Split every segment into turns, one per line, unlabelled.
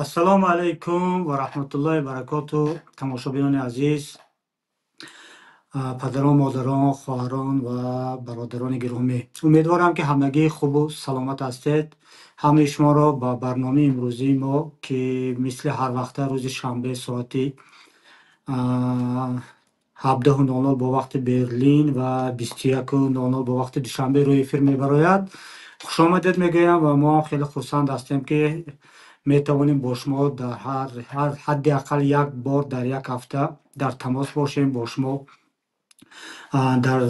Ассалому алайкум ва раҳматуллоҳи баракоту, тамошобинони азиз, падарон, модарон, хоҳарон ва бародарони гиромӣ. Умедворам, ки ҳамагӣ хубу саломат ҳастед. Ҳамаи шуморо ба барномаи имрӯзии мо, ки мисли ҳар вақта рӯзи шанбе соати 17:00 бо вақти Берлин ва 21:00 бо вақти Душанбе рӯи эфир мебарояд, хушомадед мегӯям. Ва мо ҳам хеле хурсанд ҳастем, ки метавонем бо шумо дар ҳар ҳадди ақал як бор дар як ҳафта дар тамос бошем, бо шумо дар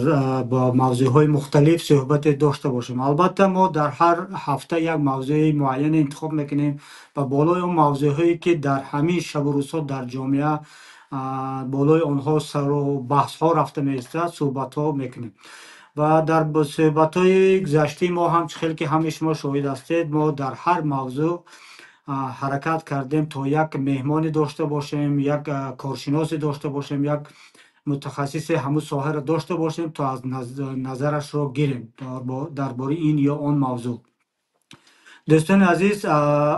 бо мавзӯъҳои мухталиф суҳбате дошта бошем. Албатта, мо дар ҳар ҳафта як мавзӯи муайяне интихоб мекунем ва болои он мавзӯъҳое, ки дар ҳамин шабу рӯзҳо дар ҷомеа болои онҳо сару баҳсҳо рафта меистад, суҳбатҳо мекунем. Ва дар суҳбатҳои гузаштаи мо ҳам, чӣ хел ки ҳамаи шумо шоҳид ҳастед, мо дар ҳар мавзӯъ ҳаракат кардем, то як меҳмоне дошта бошем, як коршиносе дошта бошем, як мутахассиси ҳамун соҳаро дошта бошем, то аз назарашро гирем дар бораи ин ё он мавзӯъ. Дӯстони азиз,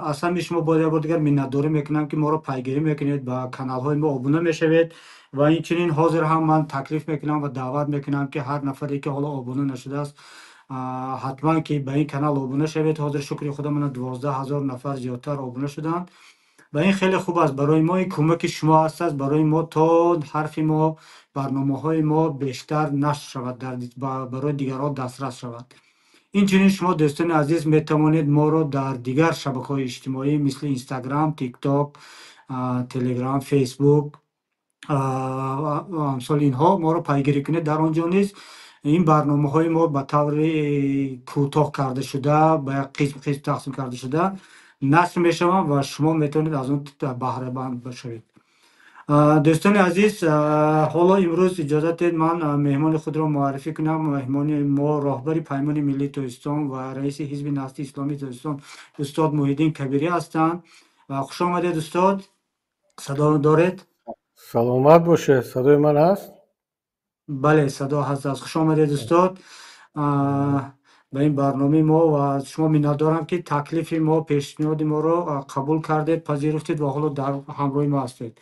аз ҳамаи шумо боз як бор дигар миннатдорӣ мекунам, ки моро пайгирӣ мекунед, ба каналҳои мо обуна мешавед. Ва инчунин ҳозир ҳам ман таклиф мекунам ва даъват мекунам, ки ҳар нафаре, ки ҳоло обуна нашудааст, ҳатман ки ба ин канал обуна шавед. Ҳозир, шукри Худо, мана 12 000 нафар зиёдтар обуна шуданд ва ин хеле хуб аст барои мо. Ин кӯмаки шумо ҳаст барои мо, то ҳарфи мо, барномаҳои мо бештар нашр шавад, барои дигарон дастрас шавад. Инчунин шумо, дӯстони азиз, метавонед моро дар дигар шабакаҳои иҷтимоӣ, мисли Инстаграм, Тикток, Телеграм, Фейсбук, амсоли инҳо моро пайгирӣ кунед. Дар он ҷо низ ин барномаҳои мо ба таври кӯтоҳ карда шуда, ба як қисм қисм тақсим карда шуда нашр мешаванд ва шумо метавонед аз он баҳраманд бошавед. Дӯстони азиз, ҳоло имрӯз иҷозат диҳед, ман меҳмони худро муаррифӣ кунам. Меҳмони мо роҳбари Паймони миллии Тоҷикистон ва раиси Ҳизби Наҳзати Исломии Тоҷикистон устод Муҳиддин Кабирӣ ҳастанд. Ва хуш омадед, устод. Садо доред?
Саломат бошед. Садои ман ҳаст?
Бале, садо ҳаст. Хуш омадед, устод, ба ин барномаи мо. Ва аз шумо миннатдорам, ки таклифи мо, пешниҳоди моро қабул кардед, пазируфтед ва ҳоло дар ҳамроҳи мо ҳастед.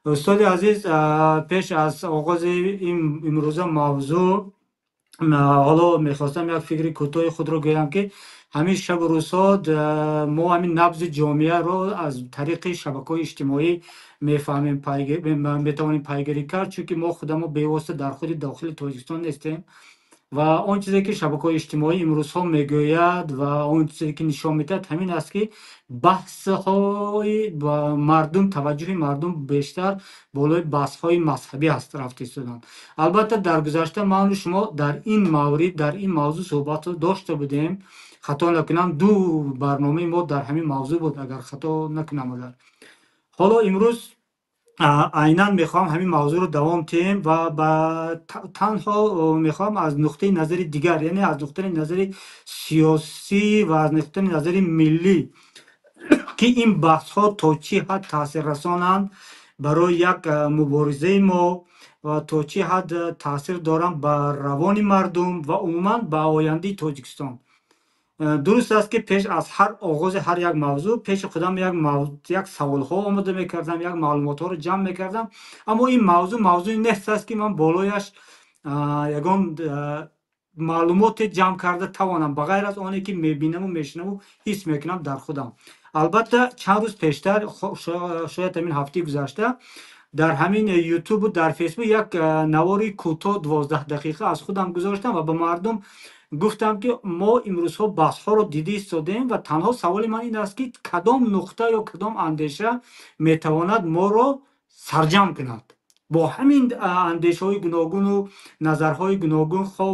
Устоди азиз, пеш аз оғози ин имрӯза мавзӯъ, ҳоло мехостам як фикри кӯтоҳи худро гӯям, ки ҳамин шабу рӯзҳо мо ҳамин набзи ҷомеаро аз тариқи шабакаҳои иҷтимоӣ мефаҳмем, метавонем пайгирӣ кард, чунки мо худамо бевосита дар худи дохили Тоҷикистон нестем. Ва он чизе, ки шабакаҳои иҷтимоӣ имрӯзҳо мегӯяд ва он чизе, ки нишон медиҳад, ҳамин аст, ки баҳсҳои мардум, таваҷҷӯҳи мардум бештар болои баҳсҳои мазҳабӣ аст рафта истоданд. Албатта, дар гузашта ману шумо дар ин маврид, дар ин мавзӯъ суҳбат дошта будем. Хато накунам, ду барномаи мо дар ҳамин мавзӯъ буд, агар хато накунам. Агар ҳоло имрӯз айнан мехоҳам ҳамин мавзӯъро давом диҳем ва ба танҳо мехоҳам аз нуқтаи назари дигар, яъне аз нуқтаи назари сиёсӣ ва аз нуқтаи назари миллӣ, ки ин баҳсҳо то чӣ ҳад таъсиррасонанд барои як муборизаи мо ва то чӣ ҳад таъсир доранд ба равони мардум ва умуман ба ояндаи Тоҷикистон. Дуруст аст, ки пеш аз ҳар оғози ҳар як мавзӯъ пеши худам як саволҳо омода мекардам, як маълумотҳоро ҷамъ мекардам, аммо ин мавзӯъ мавзӯе нест аст, ки ман болояш ягон маълумоте ҷамъ карда тавонам, ба ғайр аз оне, ки мебинаму мешунаву ҳис мекунам дар худам. Албатта, чанд рӯз пештар, шояд ҳамин ҳафтаи гузашта, дар ҳамин Ютубу дар Фейсбук як навори кӯтоҳ, 12 дақиқа, аз худам гузоштам ва ба мардум гуфтам, ки мо имрӯзҳо баҳсҳоро дида истодем ва танҳо саволи ман ин аст, ки кадом нуқта ё кадом андеша метавонад моро сарҷамъ кунад бо ҳамин андешаҳои гуногуну назарҳои гуногун, хоҳ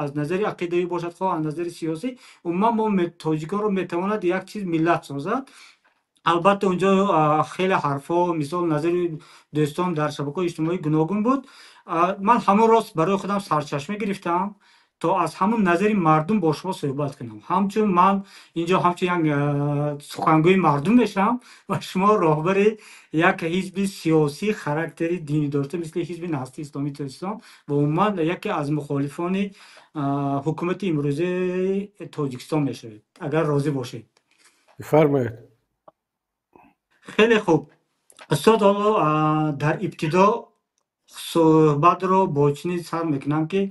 аз назари ақидавӣ бошад, хоҳ аз назари сиёсӣ, умуман мо тоҷиконро метавонад як чиз миллат созад. Албатта, унҷо хеле ҳарфҳо, мисол, назари дӯстон дар шабакаҳои иҷтимоӣ гуногун буд. Ман ҳамон рост барои худам сарчашма гирифтам, то аз ҳамон назари мардум бо шумо суҳбат кунам. Ҳамчун ман инҷо ҳамчун як сухангӯи мардум мешавам ва шумо роҳбари як ҳизби сиёсӣ характери динӣ дошта, мисли Ҳизби Наҳзати Исломии Тоҷикистон, ва умуман яке аз мухолифони ҳукумати имрӯзаи Тоҷикистон мешавед, агар розӣ бошед.
Бифармоед.
Хеле хуб, устод. Ҳоло дар ибтидо суҳбатро бо чунин сар мекунам, ки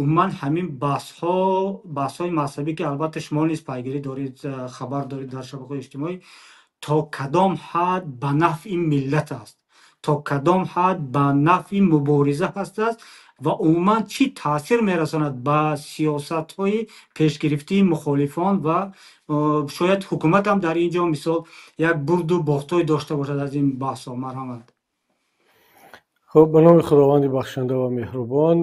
умуман ҳамин баҳсҳо, баҳсҳои мазҳабӣ, ки албатта шумо низ пайгирӣ доред, хабар доред дар шабакаҳои иҷтимоӣ, то кадом ҳад ба нафъи миллат аст, то кадом ҳад ба нафъи мубориза ҳастааст ва умуман чӣ таъсир мерасонад ба сиёсатҳои пешгирифтии мухолифон ва шояд ҳукумат ҳам дар ин ҷо, мисол, як бурду бохтҳое дошта бошад аз ин баҳсҳо? Марҳамат.
Хуб, ба номи Худованди бахшанда ва меҳрубон.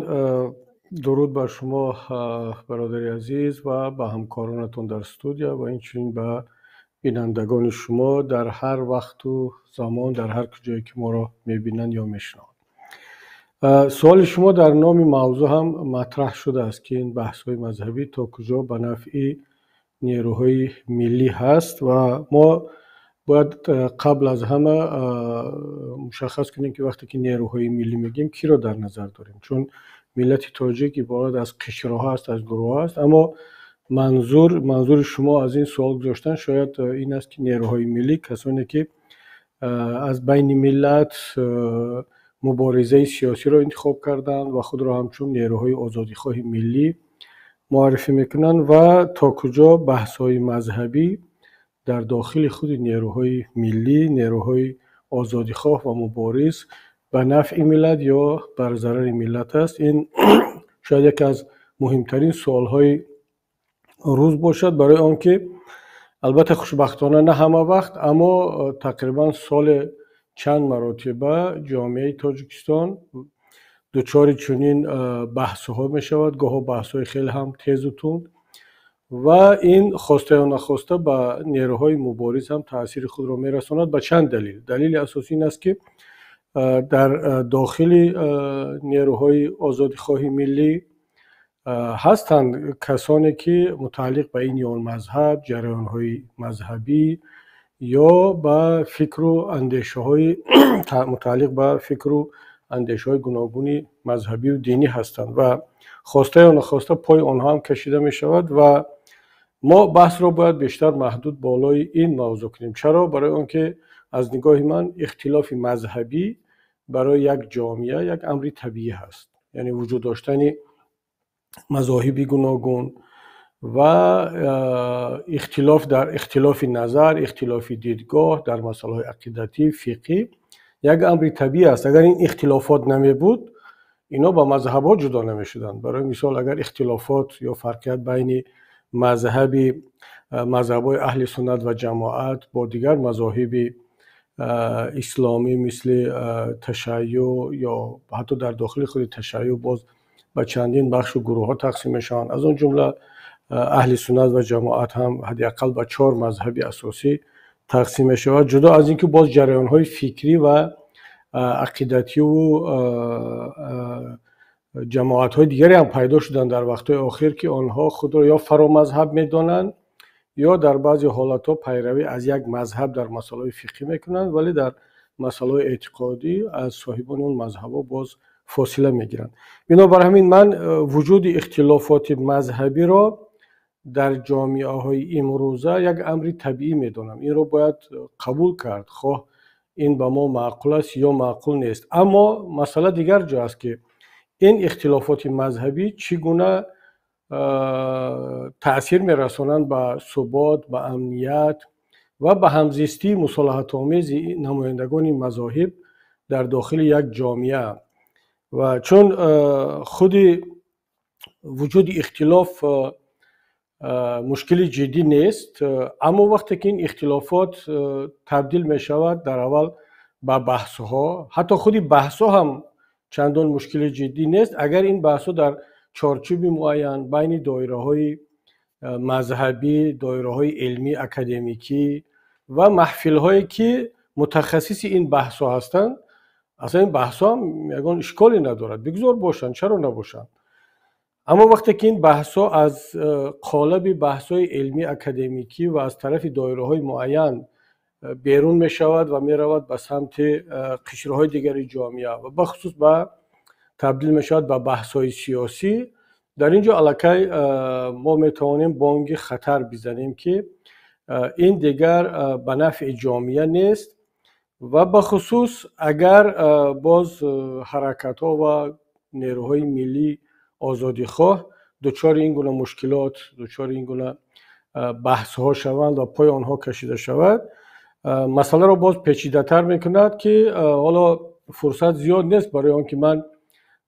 Дуруд бар шумо, бародари азиз, ва ба ҳамкоронатон дар студия ва инчунин ба бинандагони шумо дар ҳар вақту замон, дар ҳар куҷое ки моро мебинанд ё мешунаванд. Суоли шумо дар номи мавзӯъ ҳам матраҳ шудааст, ки ин баҳсҳои мазҳабӣ то куҷо ба нафъи нерӯҳои миллӣ ҳаст. Ва мо бояд қабл аз ҳама мушаххас кунем, ки вақте ки нерӯҳои миллӣ мегӯем, киро дар назар дорем, чун миллати тоҷик иборат аз қишрҳо аст, аз гурӯҳҳо аст. Аммо манзури шумо аз ин суол гузоштан шояд ин аст, ки нерӯҳои миллӣ касоне ки аз байни миллат муборизаи сиёсиро интихоб карданд ва худро ҳамчун нерӯҳои озодихоҳи миллӣ муаррифӣ мекунанд ва то куҷо баҳсҳои мазҳабӣ дар дохили худи нерӯҳои миллӣ, нерӯҳои озодихоҳ ва мубориз ба нафъи миллат ё бар зарари миллат аст. Ин шояд яке аз муҳимтарин суолҳои рӯз бошад, барои он ки албатта, хушбахтона, на ҳама вақт, аммо тақрибан соли чанд маротиба ҷомеаи Тоҷикистон дучори чунин баҳсҳо мешавад, гоҳо баҳсҳои хеле ҳам тезу тунд, ва ин хоста ё нахоста ба нерӯҳои мубориз ҳам таъсири худро мерасонад. Ба чанд далел. Далели асосӣ ин аст, ки дар дохили нерӯҳои озодихоҳи миллӣ ҳастанд касоне, ки мутааллиқ ба ин ё он мазҳаб, ҷараёнҳои мазҳабӣ ё ба фикру андешаҳои мутааллиқ ба фикру андешаҳои гуногуни мазҳабию динӣ ҳастанд ва хоста ё нахоста пои онҳо ҳам кашида мешавад. Ва мо баҳсро бояд бештар маҳдуд болои ин мавзӯъ кунем. Чаро? Барои он ки аз нигоҳи ман ихтилофи мазҳабӣ барои як ҷомеа як амри табиӣ ҳаст, яъне вуҷуд доштани мазоҳиби гуногун ва ихтилоф дар ихтилофи назар, ихтилофи дидгоҳ дар масъалаҳои ақидатӣ, фиқҳӣ як амри табиӣ аст. Агар ин ихтилофот намебуд, ино ба мазҳабҳо ҷудо намешуданд. Барои мисол, агар ихтилофот ё фарқият байни мазҳабҳои аҳли суннат ва ҷамоат бо дигар мазоҳиби исломӣ, мисли ташайюъ, ё ҳатто дар дохили худи ташайюъ боз ба чандин бахшу гурӯҳҳо тақсим мешаванд, аз он ҷумла аҳли суннат ва ҷамоат ҳам ҳадди ақал ба чор мазҳаби асосӣ тақсим мешавад, ҷудо аз ин ки боз ҷараёнҳои фикрӣ ва ақидативу ҷамоатҳои дигаре ҳам пайдо шуданд дар вақтҳои охир, ки онҳо худро ё фаромазҳаб медонанд ё дар баъзе ҳолатҳо пайравӣ аз як мазҳаб дар масъалаҳои фиқҳӣ мекунанд, вале дар масъалаҳои эътиқодӣ аз соҳибони он мазҳабҳо боз фосила мегиранд. Бинобар ҳамин ман вуҷуди ихтилофоти мазҳабиро дар ҷомеаҳои имрӯза як амри табиӣ медонам. Инро бояд қабул кард, хоҳ ин ба мо маъқул аст ё маъқул нест. Аммо масъала дигар ҷо аст, ки ин ихтилофоти мазҳабӣ чӣ гуна таъсир мерасонанд ба субот, ба амният ва ба ҳамзистии мусолиҳатомези намояндагони мазоҳиб дар дохили як ҷомеа. Ва чун худи вуҷуди ихтилоф мушкили ҷиддӣ нест, аммо вақте ки ин ихтилофот табдил мешавад дар аввал ба баҳсҳо, ҳатто худи баҳсҳо ҳам чандон мушкили ҷиддӣ нест, агар ин баҳсҳо дар чорчӯби муайян байни доираҳои мазҳабӣ, доираҳои илмӣ, академикӣ ва маҳфилҳое, ки мутахассиси ин баҳсҳо ҳастанд. Аслан ин баҳсҳо ҳам ягон ишколе надорад, бигзор бошанд, чаро набошанд? Аммо вақте ки ин баҳсҳо аз қолаби баҳсҳои илмӣ, академикӣ ва аз тарафи доираҳои муайян берун мешавад ва меравад ба самти қишрҳои дигари ҷомеа ва бахусус ба табдил мешавад ба баҳсҳои сиёсӣ, дар ин ҷо аллакай мо метавонем бонги хатар бизанем, ки ин дигар ба нафъи ҷомеа нест. Ва бахусус агар боз ҳаракатҳо ва нерӯҳои миллии озодихоҳ дучори ин гуна мушкилот, дучори ин гуна баҳсҳо шаванд ва пои онҳо кашида шавад, масъаларо боз печидатар мекунад, ки ҳоло фурсат зиёд нест барои он ки ман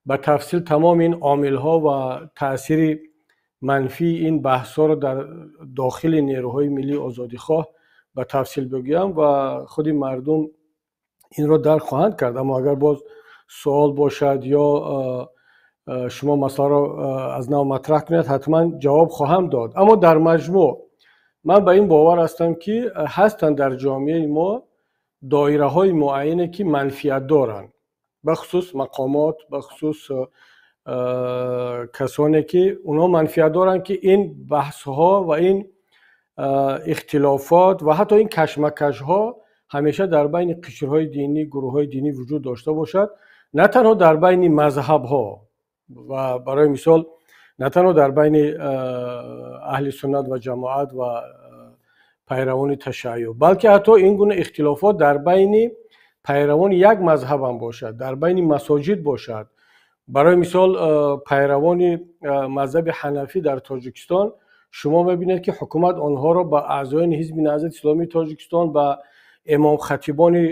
ба тафсил тамоми ин омилҳо ва таъсири манфии ин баҳсҳоро дар дохили нерӯҳои миллии озодихоҳ ба тафсил бигӯям ва худи мардум инро дарк хоҳанд кард. Аммо агар боз суол бошад ё шумо масъаларо аз нав матраҳ кунед, ҳатман ҷавоб хоҳам дод. Аммо дар маҷмӯъ ман ба ин бовар ҳастам, ки ҳастанд дар ҷомеаи мо доираҳои муайяне, ки манфиат доранд, бахусус мақомот, бахусус касоне ки онҳо манфиат доранд, ки ин баҳсҳо ва ин ихтилофот ва ҳатто ин кашмакашҳо ҳамеша дар байни қишрҳои динӣ, гурӯҳҳои динӣ вуҷуд дошта бошад, на танҳо дар байни мазҳабҳо ва барои мисол на танҳо дар байни аҳли суннат ва ҷамоат ва пайравони ташайюъ, балки ҳатто ин гуна ихтилофот дар байни пайравони як мазҳабам бошад, дар байни масоҷид бошад. Барои мисол пайравони мазҳаби ҳанафӣ дар Тоҷикистон шумо мебинед, ки ҳукумат онҳоро ба аъзоёни Ҳизби Наҳзати Исломии Тоҷикистон, ба имомхатибони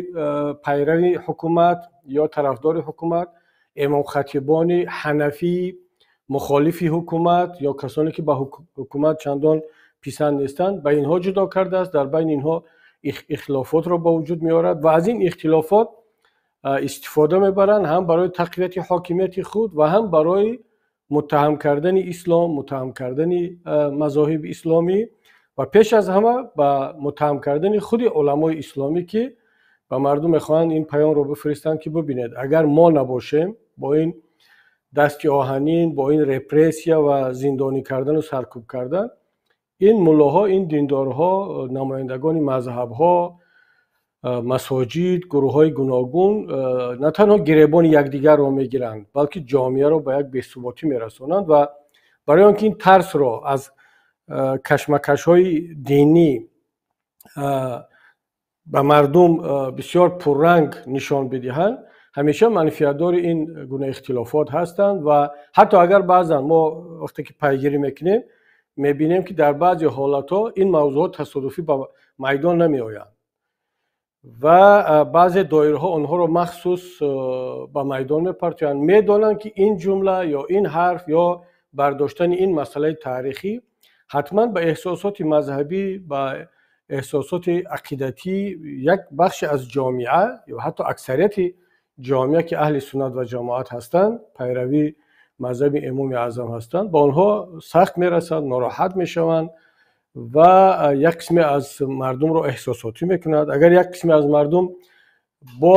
пайрави ҳукумат ё тарафдори ҳукумат, имомхатибони ҳанафӣ мухолифи ҳукумат ё касоне ки ба ҳукумат чандон писанд нестанд, ба инҳо ҷудо кардааст, дар байни инҳо ихтилофотро ба вуҷуд меорад ва аз ин ихтилофот истифода мебаранд ҳам барои тақвияти ҳокимияти худ ва ҳам барои муттаҳам кардани ислом, муттаҳам кардани мазоҳиби исломӣ ва пеш аз ҳама ба муттаҳам кардани худи уламои исломӣ, ки ба мардум мехоҳанд ин паёмро бифиристанд, ки бибинед, агар мо набошем, бо ин дасти оҳанин, бо ин репрессия ва зиндонӣ кардану саркӯб кардан, ин муллоҳо, ин диндорҳо, намояндагони мазҳабҳо, масоҷид, гурӯҳҳои гуногун на танҳо гиребони якдигарро мегиранд, балки ҷомеаро ба як бесуботӣ мерасонанд. Ва барои он ки ин тарсро аз кашмакашҳои динӣ ба мардум бисёр пурранг нишон бидиҳанд, ҳамеша манфиатдори ин гуна ихтилофот ҳастанд. Ва ҳатто агар баъзан мо вақте ки пайгирӣ мекунем, мебинем, ки дар баъзе ҳолатҳо ин мавзӯъҳо тасодуфӣ ба майдон намеоянд ва баъзе доираҳо онҳоро махсус ба майдон мепартоянд. Медонанд, ки ин ҷумла ё ин ҳарф ё бардоштани ин масъалаи таърихӣ ҳатман ба эҳсосоти мазҳабӣ, ба эҳсосоти ақидатӣ як бахше аз ҷомеа ё ҳатто аксарияти ҷомеа, ки аҳли суннат ва ҷамоат ҳастанд, пайравии мазҳаби Имоми Аъзам ҳастанд, ба онҳо сахт мерасад, нороҳат мешаванд ва як қисме аз мардумро эҳсосотӣ мекунад. Агар як қисме аз мардум бо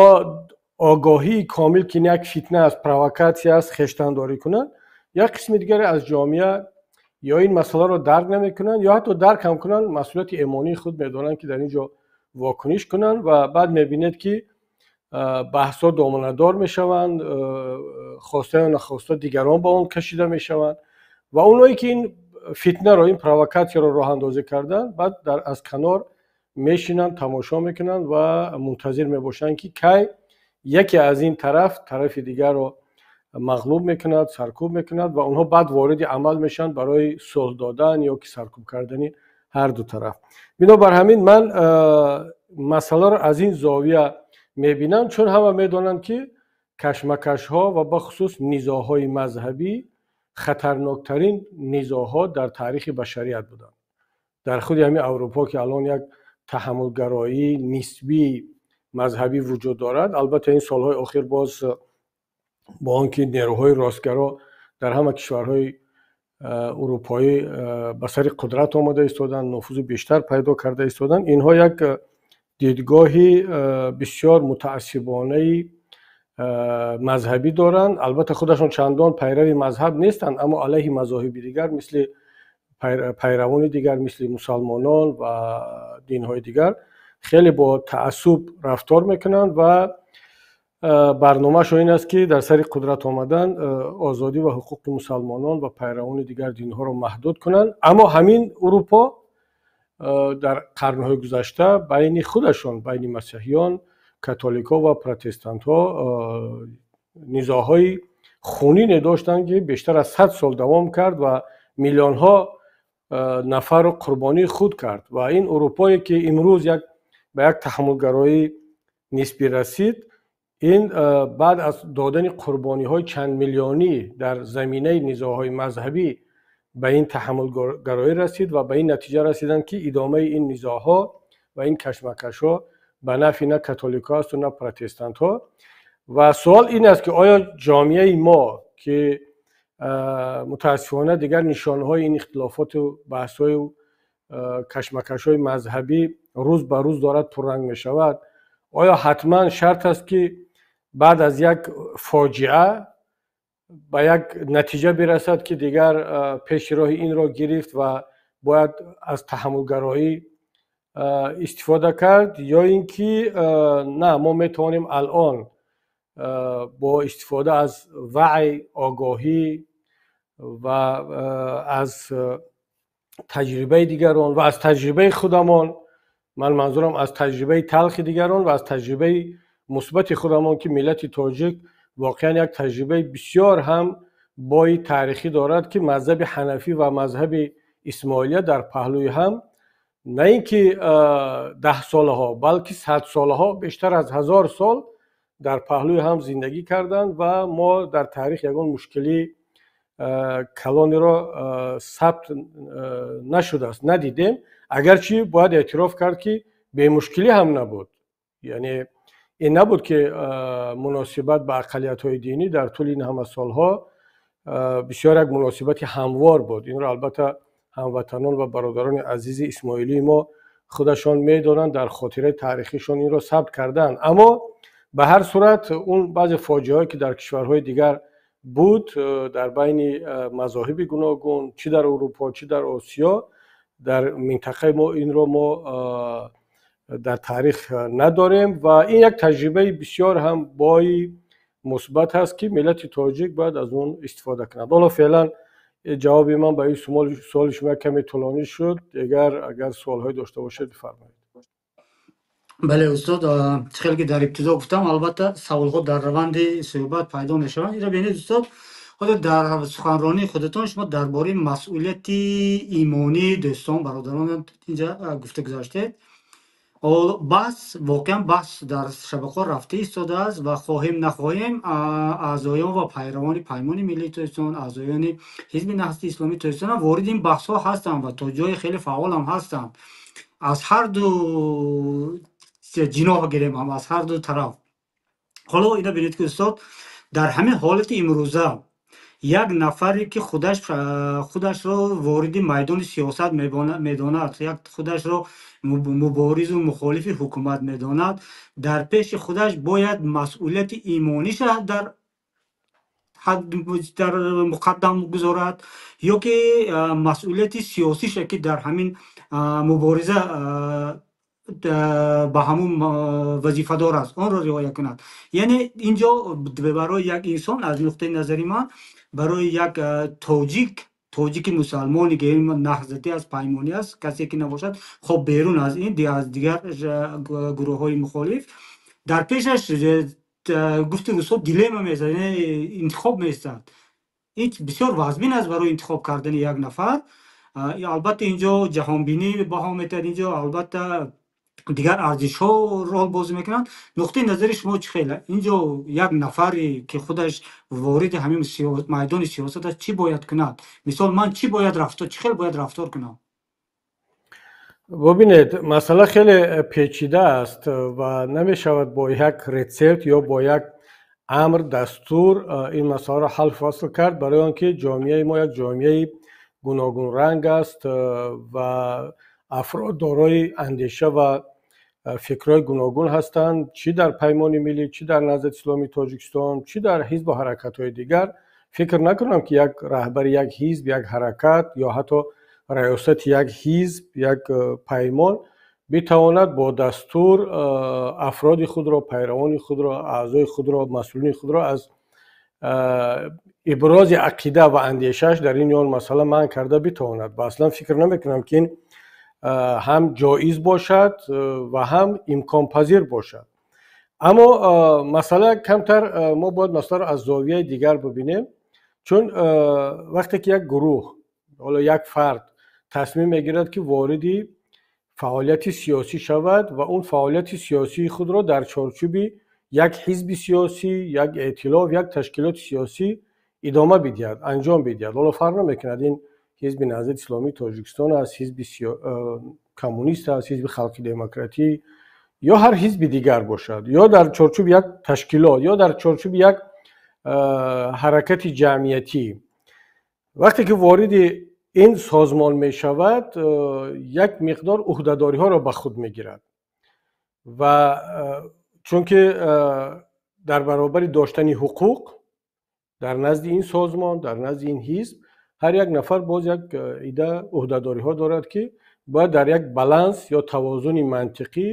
огоҳии комил, ки ин як фитна аст, провокатсия аст, хештандорӣ кунанд, як қисми дигаре аз ҷомеа ё ин масъаларо дарк намекунанд ё ҳатто дарк ҳам кунанд, масъулияти имонии худ медонанд, ки дар ин ҷо вокуниш кунанд. Ва баъд мебинед, ки баҳсҳо доманадор мешаванд, хоста ё нахоста дигарон ба он кашида мешаванд ва оное ки ин фитнаро, ин провокатсияро роҳандозӣ карданд, баъд аз канор мешинанд, тамошо мекунанд ва мунтазир мебошанд, ки кай яке аз ин тараф тарафи дигарро мағлуб мекунад, саркӯб мекунад ва онҳо баъд вориди амал мешаванд барои сулҳ додан ё ки саркӯб кардани ҳар ду тараф. Бинобар ҳамин ман масъаларо аз ин зовия мебинам, чун ҳама медонанд, ки кашмакашҳо ва бахусус низоъҳои мазҳабӣ хатарноктарин низоъҳо дар таърихи башарият буданд. Дар худи ҳамин Аврупо, ки алон як таҳаммулгароии нисбии мазҳабӣ вуҷуд дорад, албатта ин солҳои охир боз бо он ки нерӯҳои ростгаро дар ҳама кишварҳои урупоӣ ба сари қудрат омода истоданд, нуфузи бештар пайдо карда истоданд, инҳо як дидгоҳи бисёр мутаассибонаи мазҳабӣ доранд. Албатта худашон чандон пайрави мазҳаб нестанд, аммо алайҳи мазоҳиби дигар, мисли пайравони дигар, мисли мусалмонон ва динҳои дигар хеле бо таассуб рафтор мекунанд ва барномаашон ин аст, ки дар сари қудрат омадан озодӣ ва ҳуқуқи мусалмонон ва пайравони дигар динҳоро маҳдуд кунанд. Аммо ҳамин Урупо дар қарнҳои гузашта байни худашон, байни масеҳиён, католикҳо ва протестантҳо низоъҳои хунине доштанд, ки бештар аз 100 сол давом кард ва миллионҳо нафарро қурбонии худ кард. Ва ин Урупое, ки имрӯз ба як таҳаммулгароӣ нисбӣ расид, ин баъд аз додани қурбониҳои чандмиллионӣ дар заминаи низоъҳои мазҳабӣ ба ин таҳаммулгароӣ расид ва ба ин натиҷа расиданд, ки идомаи ин низоъҳо ва ин кашмакашҳо ба нафъи на католикҳо асту на протестантҳо. Ва суол ин аст, ки оё ҷомеаи мо, ки мутаассифона дигар нишонҳои ин ихтилофоту баҳсҳою кашмакашҳои мазҳабӣ рӯз ба рӯз дорад пурранг мешавад, оё ҳатман шарт аст, ки баъд аз як фоҷиа ба як натиҷа бирасад, ки дигар пеши роҳи инро гирифт ва бояд аз таҳаммулгароӣ истифода кард, ё ин ки на, мо метавонем алон бо истифода аз ваъй, огоҳӣ ва аз таҷрибаи дигарон ва аз таҷрибаи худамон, ман манзурам аз таҷрибаи талхи дигарон ва аз таҷрибаи мусбати худамон, ки миллати тоҷик воқеан як таҷрибаи бисёр ҳам бои таърихӣ дорад, ки мазҳаби ҳанафӣ ва мазҳаби исмоилия дар паҳлӯи ҳам на ин ки даҳсолаҳо, балки садсолаҳо, бештар аз 1000 сол дар паҳлӯи ҳам зиндагӣ карданд ва мо дар таърих ягон мушкилии калонеро сабт нашудааст, надидем. Агарчи бояд эътироф кард, ки бемушкилӣ ҳам набуд, яъне ин набуд, ки муносибат ба ақаллиятҳои динӣ дар тӯли ин ҳама солҳо бисёр як муносибати ҳамвор буд. Инро албатта ҳамватанон ва бародарони азизи исмоилии мо худашон медонанд, дар хотираи таърихишон инро сабт карданд. Аммо ба ҳар сурат он баъзе фоҷиаҳое, ки дар кишварҳои дигар буд дар байни мазоҳиби гуногун, чӣ дар Урупо, чӣ дар Осиё, дар минтақаи мо инро мо дар таърих надорем ва ин як таҷрибаи бисёр ҳам бои мусбат аст, ки миллати тоҷик бояд аз он истифода кунад. Ҳоло феълан ҷавоби ман ба ин суоли шумо каме тӯлонӣ шуд. Дигар агар суолҳое дошта бошед, бифармоед.
Бале, устод, чӣ хеле ки дар ибтидо гуфтам, албатта саволҳо дар раванди суҳбат пайдо мешаванд. Инро бинед, устод, ҳоло дар суханронии худатон шумо дар бораи масъулияти имонии дӯстон, бародарон инҷа гуфта гузаштед. Баҳс, воқеан баҳс дар шабакаҳо рафта истодааст ва хоҳем нахоҳем, аъзоён ва пайравони Паймони миллии Тоҷикистон, аъзоёни Ҳизби Наҳзати Исломии Тоҷикистон ҳам вориди ин баҳсҳо ҳастанд ва то ҷое хеле фаъолам ҳастанд, аз ҳар ду ҷиноҳ гирем ҳам, аз ҳар ду тараф. Ҳоло ина бинед, ки устод, дар ҳамин ҳолати имрӯза як нафаре, ки худашро вориди майдони сиёсат медонад, як худашро муборизу мухолифи ҳукумат медонад, дар пеши худаш бояд масъулияти имониша дар муқаддам гузорад ё ки масъулияти сиёсиша, ки дар ҳамин мубориза ба ҳамун вазифадор аст, онро риоя кунад? Яъне инҷо барои як инсон, аз нуқтаи назари ман, барои як тоҷик, тоҷики мусалмоне, ки наҳзатӣ аст, паймонӣ аст, касе ки набошад, хоб, берун аз ин, аз дигар гурӯҳҳои мухолиф, дар пешаш, гуфти русҳо, дилемма меистад, яъне интихоб меистад. Ин бисёр вазмин аст барои интихоб кардани як нафар. Албатта инҷо ҷаҳонбинӣ баҳо метиҳад, инҷо албатта дигар арзишҳо рол бозӣ мекунанд. Нуқтаи назари шумо чӣ хел? Инҷо як нафаре, ки худаш вориди ҳамин майдони сиёсат аст, чӣ бояд кунад? Мисол, ман чӣ бояд рафтор, чӣ хел бояд рафтор кунам?
Бубинед, масъала хеле печида аст ва намешавад бо як рецепт ё бо як амр, дастур ин масъаларо ҳал фасл кард, барои он ки ҷомеаи мо як ҷомеаи гуногунранг аст ва афрод дорои андеша ва фикрҳои гуногун ҳастанд, чӣ дар Паймони миллӣ, чӣ дар Наҳзати Исломии Тоҷикистон, чӣ дар ҳизбу ҳаракатҳои дигар. Фикр накунам, ки як раҳбари як ҳизб, як ҳаракат ё ҳатто раёсати як ҳизб, як паймон битавонад бо дастур афроди худро, пайравони худро, аъзои худро, масъулини худро аз ибрози ақида ва андешааш дар ин ё он масъала манъ карда битавонад. Ва аслан фикр намекунам, ки ин ҳам ҷоиз бошад ва ҳам имконпазир бошад. Аммо масъала камтар, мо бояд масъаларо аз зовияи дигар бибинем, чун вақте ки як гурӯҳ, ҳоло як фард тасмим мегирад, ки вориди фаъолияти сиёсӣ шавад ва он фаъолияти сиёсии худро дар чорчӯби як ҳизби сиёсӣ, як эътилоф, як ташкилоти сиёсӣ идома бидиҳад, анҷом бидиҳад, ҳоло фарқ намекунад, ин Ҳизби Наҳзати Исломии Тоҷикистон аст, ҳизби коммунист аст, Ҳизби Халқи Демократӣ ё ҳар ҳизби дигар бошад, ё дар чорчӯби як ташкилот, ё дар чорчӯби як ҳаракати ҷамъиятӣ, вақте ки вориди ин созмон мешавад, як миқдор ӯҳдадориҳоро ба худ мегирад ва чунки дар баробари доштани ҳуқуқ дар назди ин созмон, дар назди ин ҳизб, ҳар як нафар боз як ида ӯҳдадориҳо дорад, ки бояд дар як баланс ё тавозуни мантиқӣ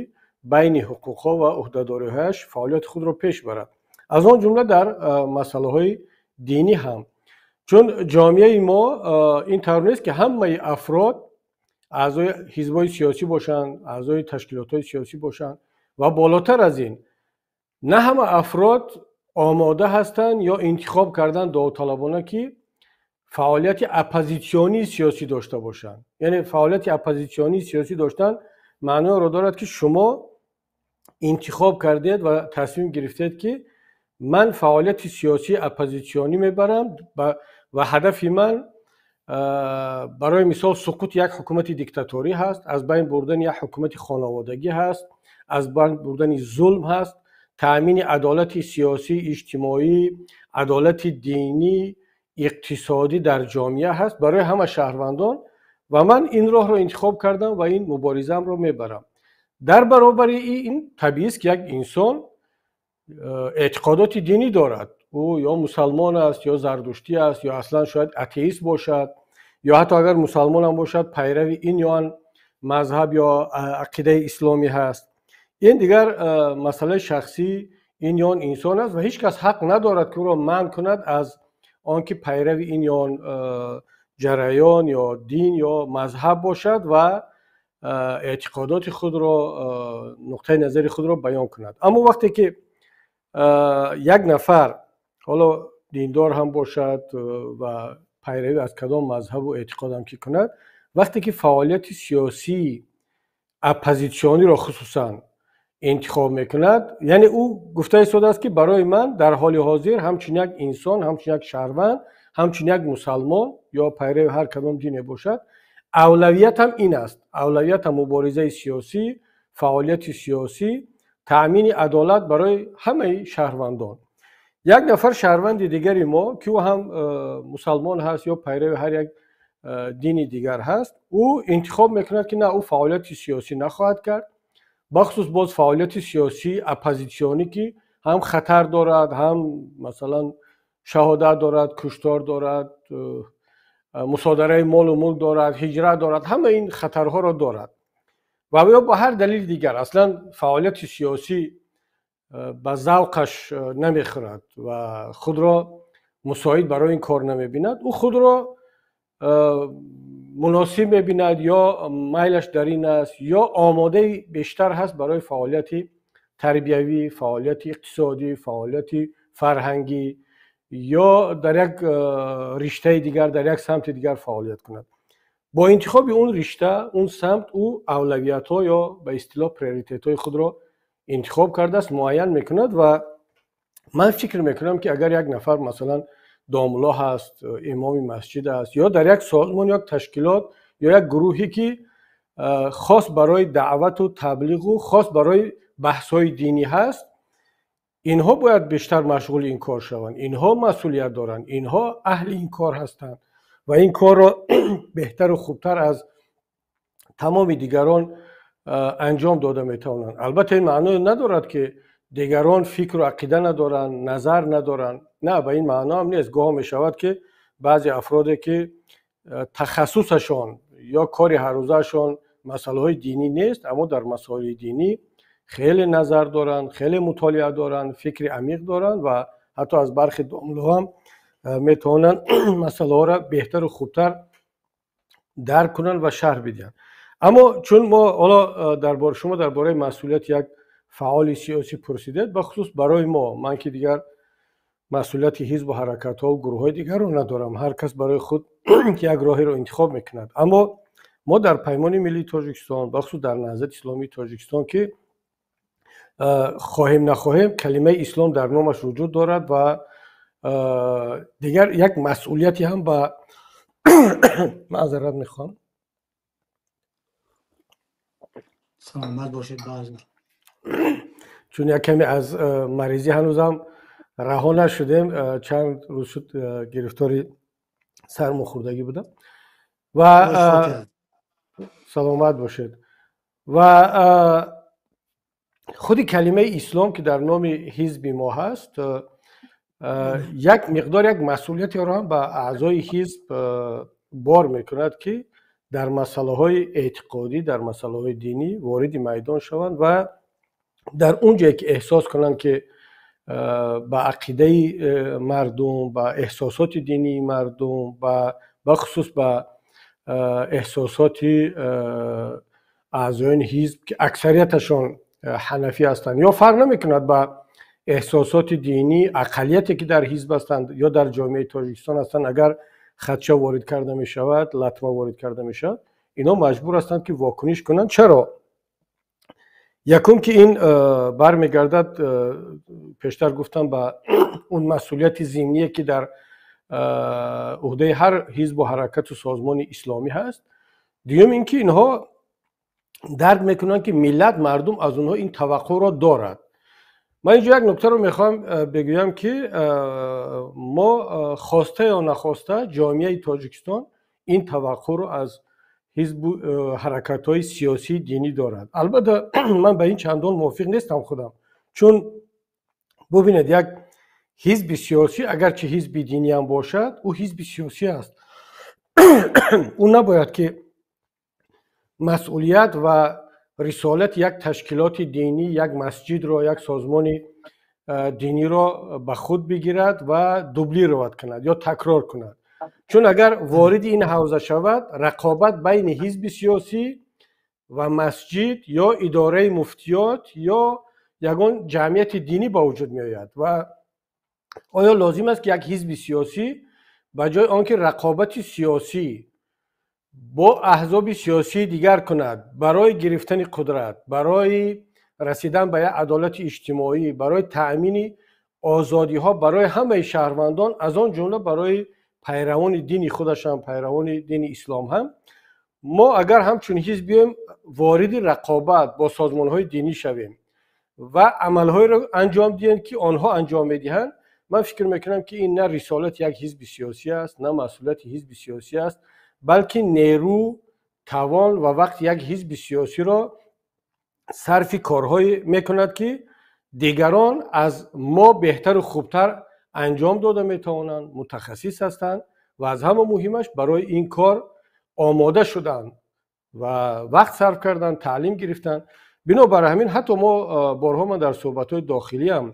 байни ҳуқуқҳо ва ӯҳдадориҳояш фаъолияти худро пеш барад, аз он ҷумла дар масъалаҳои динӣ ҳам. Чун ҷомеаи мо ин тавр нест, ки ҳамаи афрод аъзои ҳизбҳои сиёсӣ бошанд, аъзои ташкилотҳои сиёсӣ бошанд ва болотар аз ин, на ҳама афрод омода ҳастанд ё интихоб карданд довталабона, ки фаъолияти оппозитсионии сиёсӣ дошта бошанд. Яъне фаъолияти оппозитсионии сиёсӣ доштан маъноеро дорад, ки шумо интихоб кардед ва тасмим гирифтед, ки ман фаъолияти сиёсии оппозитсионӣ мебарам ва ҳадафи ман, барои мисол, суқути як ҳукумати диктаторӣ ҳаст, аз байн бурдани як ҳукумати хонаводагӣ ҳаст, аз байн бурдани зулм ҳаст, таъмини адолати сиёсӣ, иҷтимоӣ, адолати динӣ, иқтисодӣ дар ҷомеа ҳаст барои ҳама шаҳрвандон ва ман ин роҳро интихоб кардам ва ин муборизаамро мебарам. Дар баробари ин табиист, ки як инсон эътиқодоти динӣ дорад. Ӯ ё мусалмон аст, ё зардуштӣ аст, ё аслан шояд атеист бошад, ё ҳатто агар мусалмонам бошад, пайрави ин ё он мазҳаб ё ақидаи исломӣ ҳаст. Ин дигар масъалаи шахсии ин ё он инсон аст ва ҳеҷ кас ҳақ надорад, ки ӯро манъ кунад аз он ки пайрави ин ё он ҷараён ё дин ё мазҳаб бошад ва эътиқодоти худро, нуқтаи назари худро баён кунад. Аммо вақте ки як нафар, ҳоло диндор ҳам бошад ва пайравӣ аз кадом мазҳабу эътиқодам ки кунад, вақте ки фаъолияти сиёсии оппозитсиониро хусусан интихоб мекунад, яъне ӯ гуфта истодааст, ки барои ман дар ҳоли ҳозир ҳамчун як инсон, ҳамчун як шаҳрванд, ҳамчун як мусалмон ё пайрави ҳар кадом дине бошад, авлавиятам ин аст, авлавиятам муборизаи сиёсӣ, фаъолияти сиёсӣ, таъмини адолат барои ҳамаи шаҳрвандон. Як нафар шаҳрванди дигари мо, ки ӯ ҳам мусалмон ҳаст ё пайрави ҳар як дини дигар ҳаст, ӯ интихоб мекунад, ки на, ӯ фаъолияти сиёсӣ нахоҳад кард, бахусус боз фаъолияти сиёсии оппозитсионӣ, ки ҳам хатар дорад, ҳам масалан шаҳодат дорад, куштор дорад, мусодараи молу мулк дорад, ҳиҷрат дорад, ҳама ин хатарҳоро дорад ва ё ба ҳар далели дигар аслан фаъолияти сиёсӣ ба завқаш намехӯрад ва худро мусоид барои ин кор намебинад. Ӯ худро муносиб мебинад ё майлаш дар ин аст, ё омодаи бештар ҳаст барои фаъолияти тарбиявӣ, фаъолияти иқтисодӣ, фаъолияти фарҳангӣ ё дар як риштаи дигар, дар як самти дигар фаъолият кунад. Бо интихоби он ришта, он самт, ӯ авлавиятҳо ё ба истилоҳ приоритетҳои худро интихоб кардааст, муайян мекунад. Ва ман фикр мекунам, ки агар як нафар, масалан, домулло ҳаст, имоми масҷид аст ё дар як созмон, як ташкилот ё як гурӯҳе, ки хос барои даъвату таблиғу хос барои баҳсҳои динӣ ҳаст, инҳо бояд бештар машғули ин кор шаванд. Инҳо масъулият доранд, инҳо аҳли ин кор ҳастанд ва ин корро беҳтару хубтар аз тамоми дигарон анҷом дода метавонанд. Албатта, ин маъное надорад, ки дигарон фикру ақида надоранд, назар надоранд. На, ба ин маъно ҳам нест. Гоҳо мешавад, ки баъзе афроде, ки тахассусашон ё кори ҳаррӯзаашон масъалаҳои динӣ нест, аммо дар масоили динӣ хеле назар доранд, хеле мутолиа доранд, фикри амиқ доранд ва ҳатто аз бархи домуллоҳо ҳам метавонанд масъалаҳоро беҳтару хубтар дарк кунанд ва шарҳ бидиҳанд. Аммо чун мо ҳоло дар шумо дар бораи масъулияти як фаъоли сиёсӣ пурсидед, бахусус барои мо, ман ки дигар масъулияти ҳизбу ҳаракатҳову гурӯҳҳои дигарро надорам, ҳар кас барои худ як роҳеро интихоб мекунад. Аммо мо дар Паймони миллии Тоҷикистон, бахусус дар Наҳзати исломии Тоҷикистон, ки хоҳем нахоҳем, калимаи ислом дар номаш вуҷуд дорад ва дигар як масъулияте ҳам ба маъзарат мехоҳам.
Саломат бошед.
Чун як каме аз маризӣ ҳанӯзам раҳо нашудем, чанд рӯз шуд гирифтори сармохӯрдагӣ будам. Ва саломат бошед. Ва худи калимаи ислом, ки дар номи ҳизби мо ҳаст, як миқдор як масъулиятеро ҳам ба аъзои ҳизб бор мекунад, ки дар масъалаҳои эътиқодӣ, дар масъалаҳои динӣ вориди майдон шаванд ва дар он ҷое ки эҳсос кунанд, ки ба ақидаи мардум, ба эҳсосоти динии мардум, бахусус ба эҳсосоти аъзоёни ҳизб, ки аксарияташон ҳанафӣ ҳастанд, ё фарқ намекунад ба эҳсосоти динӣ ақаллияте ки дар ҳизб ҳастанд ё дар ҷомеаи Тоҷикистон ҳастанд, агар хадша ворид карда мешавад, латма ворид карда мешавад, инҳо маҷбур ҳастанд, ки вокуниш кунанд. Чаро? Якум, ки ин бармегардад, пештар гуфтам, ба он масъулияти зимние, ки дар уҳдаи ҳар ҳизбу ҳаракату созмони исломӣ ҳаст. Дуюм, ин ки инҳо дарк мекунанд, ки миллат, мардум аз онҳо ин таваққуъро дорад. Ман инҷо як нуктаро мехоҳам бигӯям, ки мо хоста ё нахоста ҷомеаи Тоҷикистон ин таваққуъро аз ҳизбу ҳаракатҳои сиёсии динӣ дорад. Албатта, ман ба ин чандон мувофиқ нестам худам, чун бубинед, як ҳизби сиёсӣ, агарчи ҳизби динӣ ҳам бошад, ӯ ҳизби сиёсӣ аст. Ӯ набояд ки масъулият ва рисолати як ташкилоти динӣ, як масҷидро, як созмони диниро ба худ бигирад ва дублировать кунад ё такрор кунад. Чун агар вориди ин ҳавза шавад, рақобат байни ҳизби сиёсӣ ва масҷид ё идораи муфтиёт ё ягон ҷамъияти динӣ ба вуҷуд меояд. Ва оё лозим аст, ки як ҳизби сиёсӣ ба ҷои он ки рақобати сиёсӣ бо аҳзоби сиёсии дигар кунад барои гирифтани қудрат, барои расидан ба як адолати иҷтимоӣ, барои таъмини озодиҳо барои ҳамаи шаҳрвандон, аз он ҷумла барои пайравони дини худаш ҳам, пайравони дини ислом ҳам, мо агар ҳамчун ҳизб биёем вориди рақобат бо созмонҳои динӣ шавем ва амалҳоеро анҷом диҳем, ки онҳо анҷом медиҳанд, ман фикр мекунам, ки ин на рисолати як ҳизби сиёсӣ аст, на масъулияти ҳизби сиёсӣ аст, балки нерӯ, тавон ва вақти як ҳизби сиёсиро сарфи корҳое мекунад, ки дигарон аз мо беҳтару хубтар анҷом дода метавонанд, мутахассис ҳастанд ва аз ҳама муҳимаш барои ин кор омода шуданд ва вақт сарф карданд, таълим гирифтанд. Бинобар ҳамин, ҳатто мо борҳо, ман дар суҳбатҳои дохилиам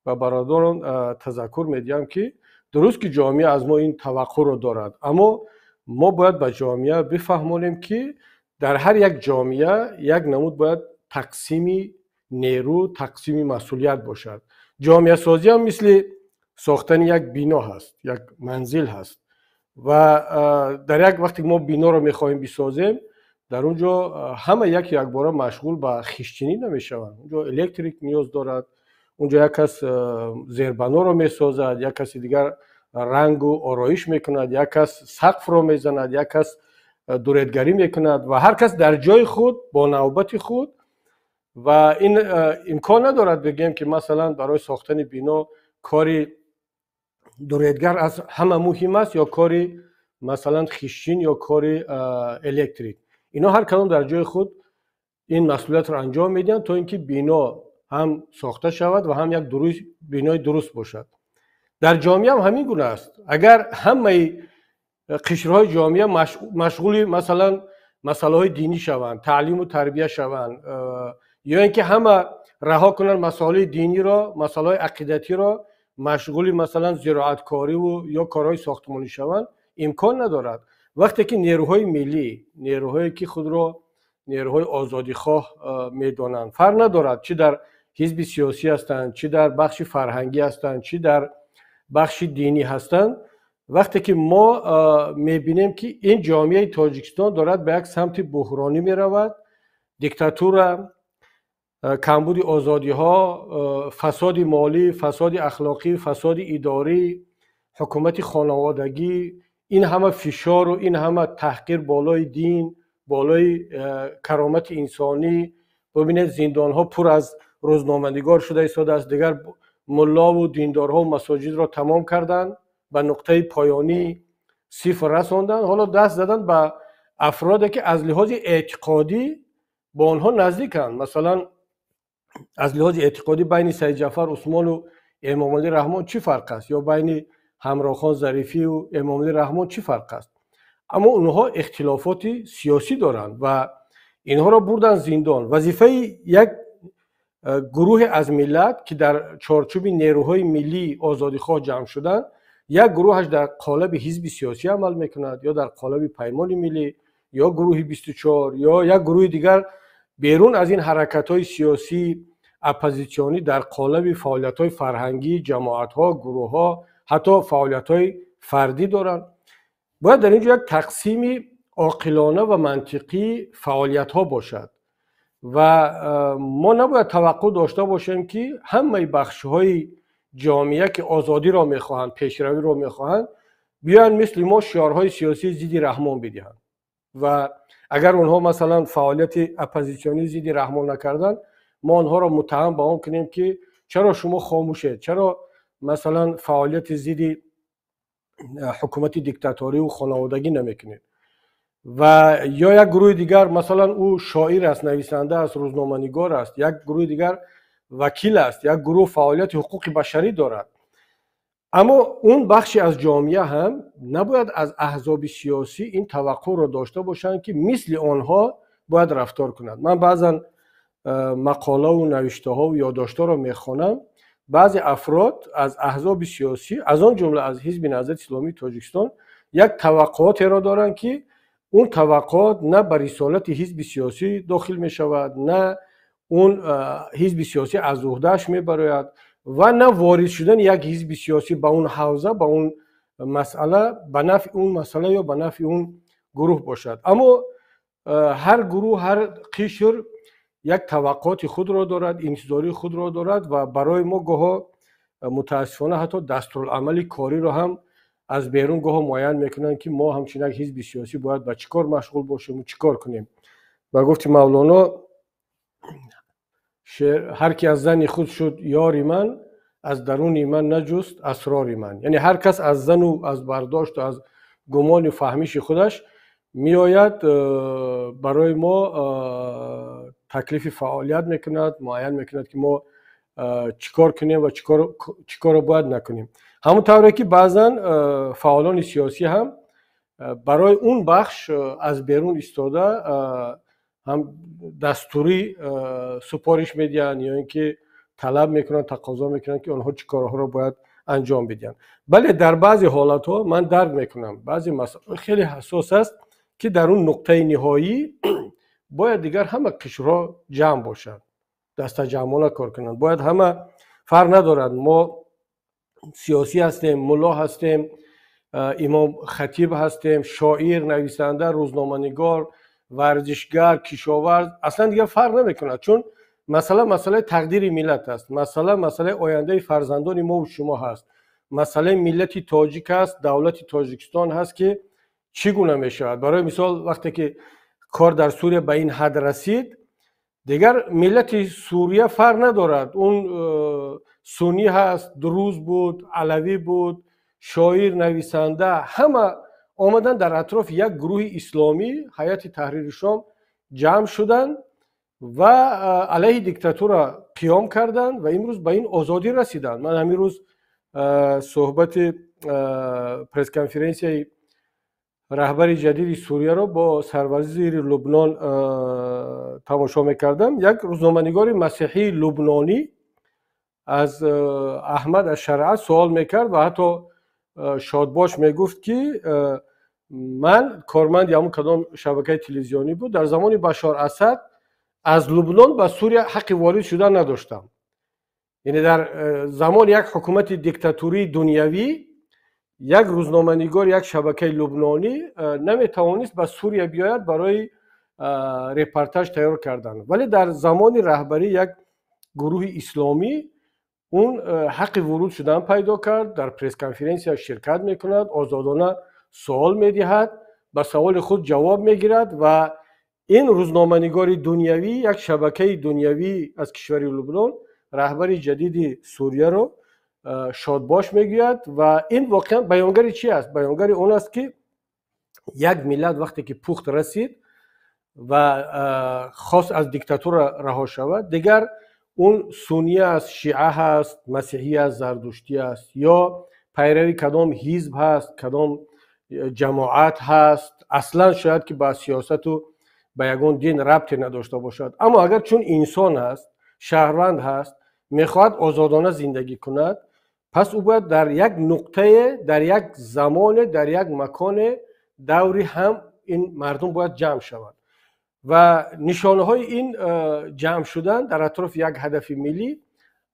ба бародарон тазаккур медиҳам, ки дуруст ки ҷомеа аз мо ин таваққуъро дорад, аммо мо бояд ба ҷомеа бифаҳмонем, ки дар ҳар як ҷомеа як намуд бояд тақсими нерӯ, тақсими масъулият бошад. Ҷомеасозӣ ҳам мисли сохтани як бино ҳаст, як манзил ҳаст ва дар як вақте мо биноро мехоҳем бисозем, дар он ҷо ҳама як якбора машғул ба хиштчинӣ намешаванд. Он ҷо электрик ниёз дорад, он ҷо як кас зербаноро месозад, як каси дигар рангу ороиш мекунад, як кас сақфро мезанад, як кас дуредгарӣ мекунад ва ҳар кас дар ҷои худ бо навбати худ. Ва ин имкон надорад бигӯем, ки масалан барои сохтани бино кори дуредгар аз ҳама муҳим аст ё кори масалан хиштчин ё кори электрик. Инҳо ҳар кадом дар ҷои худ ин масъулиятро анҷом медиҳанд, то ин ки бино ҳам сохта шавад ва ҳам як бинои дуруст бошад. Дар ҷомеа ҳам ҳамин гуна аст. Агар ҳамаи қишрҳои ҷомеа машғули масалан масъалаҳои динӣ шаванд, таълиму тарбия шаванд, ё ин ки ҳама раҳо кунанд масоили диниро, масъалаҳои ақидатиро, машғули масалан зироаткориву ё корҳои сохтмонӣ шаванд, имкон надорад. Вақте ки нерӯҳои миллӣ, нерӯҳое ки худро нерӯҳои озодихоҳ медонанд, фарқ надорад, чӣ дар ҳизби сиёсӣ ҳастанд, чӣ дар бахши фарҳангӣ ҳастанд, чӣ дар бахши динӣ ҳастанд, вақте ки мо мебинем, ки ин ҷомеаи Тоҷикистон дорад ба як самти буҳронӣ меравад, диктатура, камбуди озодиҳо, фасоди молӣ, фасоди ахлоқӣ, фасоди идорӣ, ҳукумати хонаводагӣ, ин ҳама фишору ин ҳама таҳқир болои дин, болои каромати инсонӣ. Бубинед, зиндонҳо пур аз рӯзноманигор шуда истодааст. Дигар муллову диндорҳо масоҷидро тамом карданд, ба нуқтаи поёнӣ сифр расонданд. Ҳоло даст заданд ба афроде, ки аз лиҳози эътиқодӣ бо онҳо наздиканд. Масалан, аз лиҳози эътиқодӣ байни Саидҷаъфар Усмону Эмомалӣ Раҳмон чӣ фарқ аст? Ё байни Ҳамроҳхон Зарифию Эмомалӣ Раҳмон чӣ фарқ аст? Аммо онҳо ихтилофоти сиёсӣ доранд ва инҳоро бурданд зиндон. Вазифаи як гурӯҳе аз миллат, ки дар чорчӯби нерӯҳои миллии озодихоҳ ҷамъ шуданд, як гурӯҳаш дар қолаби ҳизби сиёсӣ амал мекунад ё дар қолаби Паймони миллӣ ё гурӯҳи 24, ё як гурӯҳи дигар берун аз ин ҳаракатҳои сиёсии оппозитсионӣ дар қолаби фаъолиятҳои фарҳангӣ, ҷамоатҳо, гурӯҳҳо, ҳатто фаъолиятҳои фардӣ доранд. Бояд дар ин ҷо як тақсими оқилона ва мантиқии фаъолиятҳо бошад ва мо набояд таваққӯъ дошта бошем, ки ҳамаи бахшҳои ҷомеа, ки озодиро мехоҳанд, пешравиро мехоҳанд, биёянд мисли мо шиорҳои сиёсии зидди Раҳмон бидиҳанд. Ва агар онҳо, масалан, фаъолияти оппозитсионӣ зидди Раҳмон накарданд, мо онҳоро муттаҳам ба он кунем, ки чаро шумо хомӯшед, чаро, масалан, фаъолияти зидди ҳукумати диктаторию хонаводагӣ намекунед. Ва ё як гурӯҳи дигар, масалан, ӯ шоир аст, нависанда аст, рӯзноманигор аст, як гурӯҳи дигар вакил аст, як гурӯҳ фаъолияти ҳуқуқи башарӣ дорад. Аммо он бахше аз ҷомеа ҳам набояд аз аҳзоби сиёсӣ ин таваққӯъро дошта бошанд, ки мисли онҳо бояд рафтор кунанд. Ман баъзан мақолаву навиштаҳову ёддоштҳоро мехонам. Баъзе афрод аз аҳзоби сиёсӣ, аз он ҷумла аз Ҳизби Наҳзати Исломии Тоҷикистон, як таваққуотеро доранд, ки он таваққуот на ба рисолати ҳизби сиёсӣ дохил мешавад, на он ҳизби сиёсӣ аз уҳдааш мебарояд ва на ворид шудани як ҳизби сиёсӣ ба он ҳавза, ба он масъала, ба нафъи он масъала ё ба нафъи он гурӯҳ бошад. Аммо ҳар гурӯҳ, ҳар қишр як таваққуоти худро дорад, интизории худро дорад ва барои мо гоҳо, мутаассифона, ҳатто дастуруламали кориро ҳам аз берун гоҳо муайян мекунанд, ки мо ҳамчун як ҳизби сиёсӣ бояд ба чӣ кор машғул бошему чӣ кор кунем. Ба гуфти Мавлоно, ҳар ки аз зани худ шуд ёри ман, аз даруни ман наҷуст асрори ман. Яъне ҳар кас аз зану аз бардошту аз гумону фаҳмиши худаш меояд, барои мо таклифи фаъолият мекунад, муайян мекунад, ки мо чӣ кор кунем ва чӣ корро бояд накунем. Ҳамон тавре ки баъзан фаъолони сиёсӣ ҳам барои он бахш аз берун истода ҳам дастурӣ супориш медиҳанд ё ин ки талаб мекунанд, тақозо мекунанд, ки онҳо чӣ корҳоро бояд анҷом бидиҳанд. Бале, дар баъзе ҳолатҳо ман дарк мекунам, баъзе масъала хеле ҳассос аст, ки дар он нуқтаи ниҳоӣ бояд дигар ҳама қишрҳо ҷамъ бошанд, дастаҷамъона кор кунанд. Бояд ҳама, фарқ надорад, мо сиёсӣ ҳастем, мулло ҳастем, имом хатиб ҳастем, шоир, нависанда, рӯзноманигор, варзишгар, кишоварз, аслан дигар фарқ намекунад, чун масъала масъалаи тақдири миллат аст, масъала масъалаи ояндаи фарзандони мову шумо ҳаст, масъалаи миллати тоҷик аст, давлати Тоҷикистон ҳаст, ки чӣ гуна мешавад. Барои мисол, вақте ки кор дар Сурия ба ин ҳад расид, дигар миллати Сурия фарқ надорад, он суннӣ ҳаст, друз буд, алавӣ буд, шоир, нависанда, ҳама омаданд дар атрофи як гурӯҳи исломӣ, Ҳайати Таҳрири Шом, ҷамъ шуданд ва алайҳи диктатура қиём карданд ва имрӯз ба ин озодӣ расиданд. Ман ҳамин рӯз суҳбати пресс-конференсияи раҳбари ҷадиди Сурияро бо сарвазири Лубнон тамошо мекардам. Як рӯзноманигори масеҳии лубнонӣ аз Аҳмад Ашшаръа суол мекард ва ҳатто шодбош мегуфт, ки ман корманди ҳамун кадом шабакаи телевизионӣ буд, дар замони Башор Асад аз Лубнон ба Сурия ҳаққи ворид шудан надоштам. Яъне дар замони як ҳукумати диктатурии дунявӣ як рӯзноманигор як шабакаи лубнонӣ наметавонист ба Сурия биёяд барои репортаж тайёр кардан, вале дар замони раҳбарии як гурӯҳи исломӣ он ҳаққи вуруд шудан пайдо кард, дар пресс-конференсия ширкат мекунад, озодона суол медиҳад, ба саволи худ ҷавоб мегирад ва ин рӯзноманигори дунявӣ, як шабакаи дунявӣ аз кишвари Лубнон, раҳбари ҷадиди Сурияро шодбош мегӯяд. Ва ин воқеан баёнгари чи аст? Баёнгари он аст, ки як миллат вақте ки пухт расид ва хост аз диктатура раҳо шавад, дигар он суннӣ аст, шиа ҳаст, масеҳӣ аст, зардуштӣ аст ё пайрави кадом ҳизб ҳаст, кадом ҷамоат ҳаст, аслан шояд ки ба сиёсату ба ягон дин рабте надошта бошад, аммо агар чун инсон ҳаст, шаҳрванд ҳаст, мехоҳад озодона зиндагӣ кунад, пас ӯ бояд дар як нуқтае, дар як замоне, дар як маконе даври ҳам ин мардум бояд ҷамъ шавад. Ва нишонаҳои ин ҷамъ шудан дар атрофи як ҳадафи миллӣ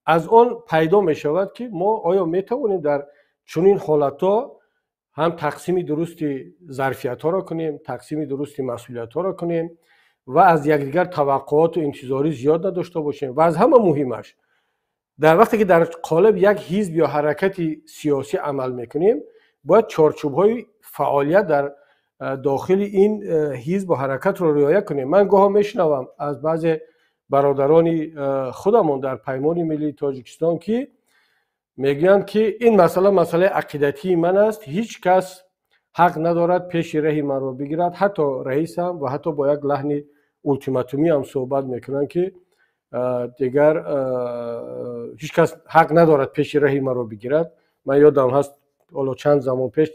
аз он пайдо мешавад, ки мо оё метавонем дар чунин ҳолатҳо ҳам тақсими дурусти зарфиятҳоро кунем, тақсими дурусти масъулиятҳоро кунем ва аз якдигар таваққуоту интизорӣ зиёд надошта бошем. Ва аз ҳама муҳимаш, дар вақте ки дар қолаби як ҳизб ё ҳаракати сиёсӣ амал мекунем, бояд чорчӯбҳои фаъолият дар дохили ин ҳизбу ҳаракатро риоя кунем. Ман гоҳо мешунавам аз баъзе бародарони худамон дар Паймони миллии Тоҷикистон, ки мегӯянд, ки ин масъала масъалаи ақидатии ман аст, ҳеҷ кас ҳақ надорад пеши раҳи манро бигирад, ҳатто раисам, ва ҳатто бо як лаҳни ултиматумӣ ҳам суҳбат мекунанд, ки дигар ҳеҷ кас ҳақ надорад пеши раҳи маро бигирад. Ман ёдам ҳаст, ҳоло чанд замон пеш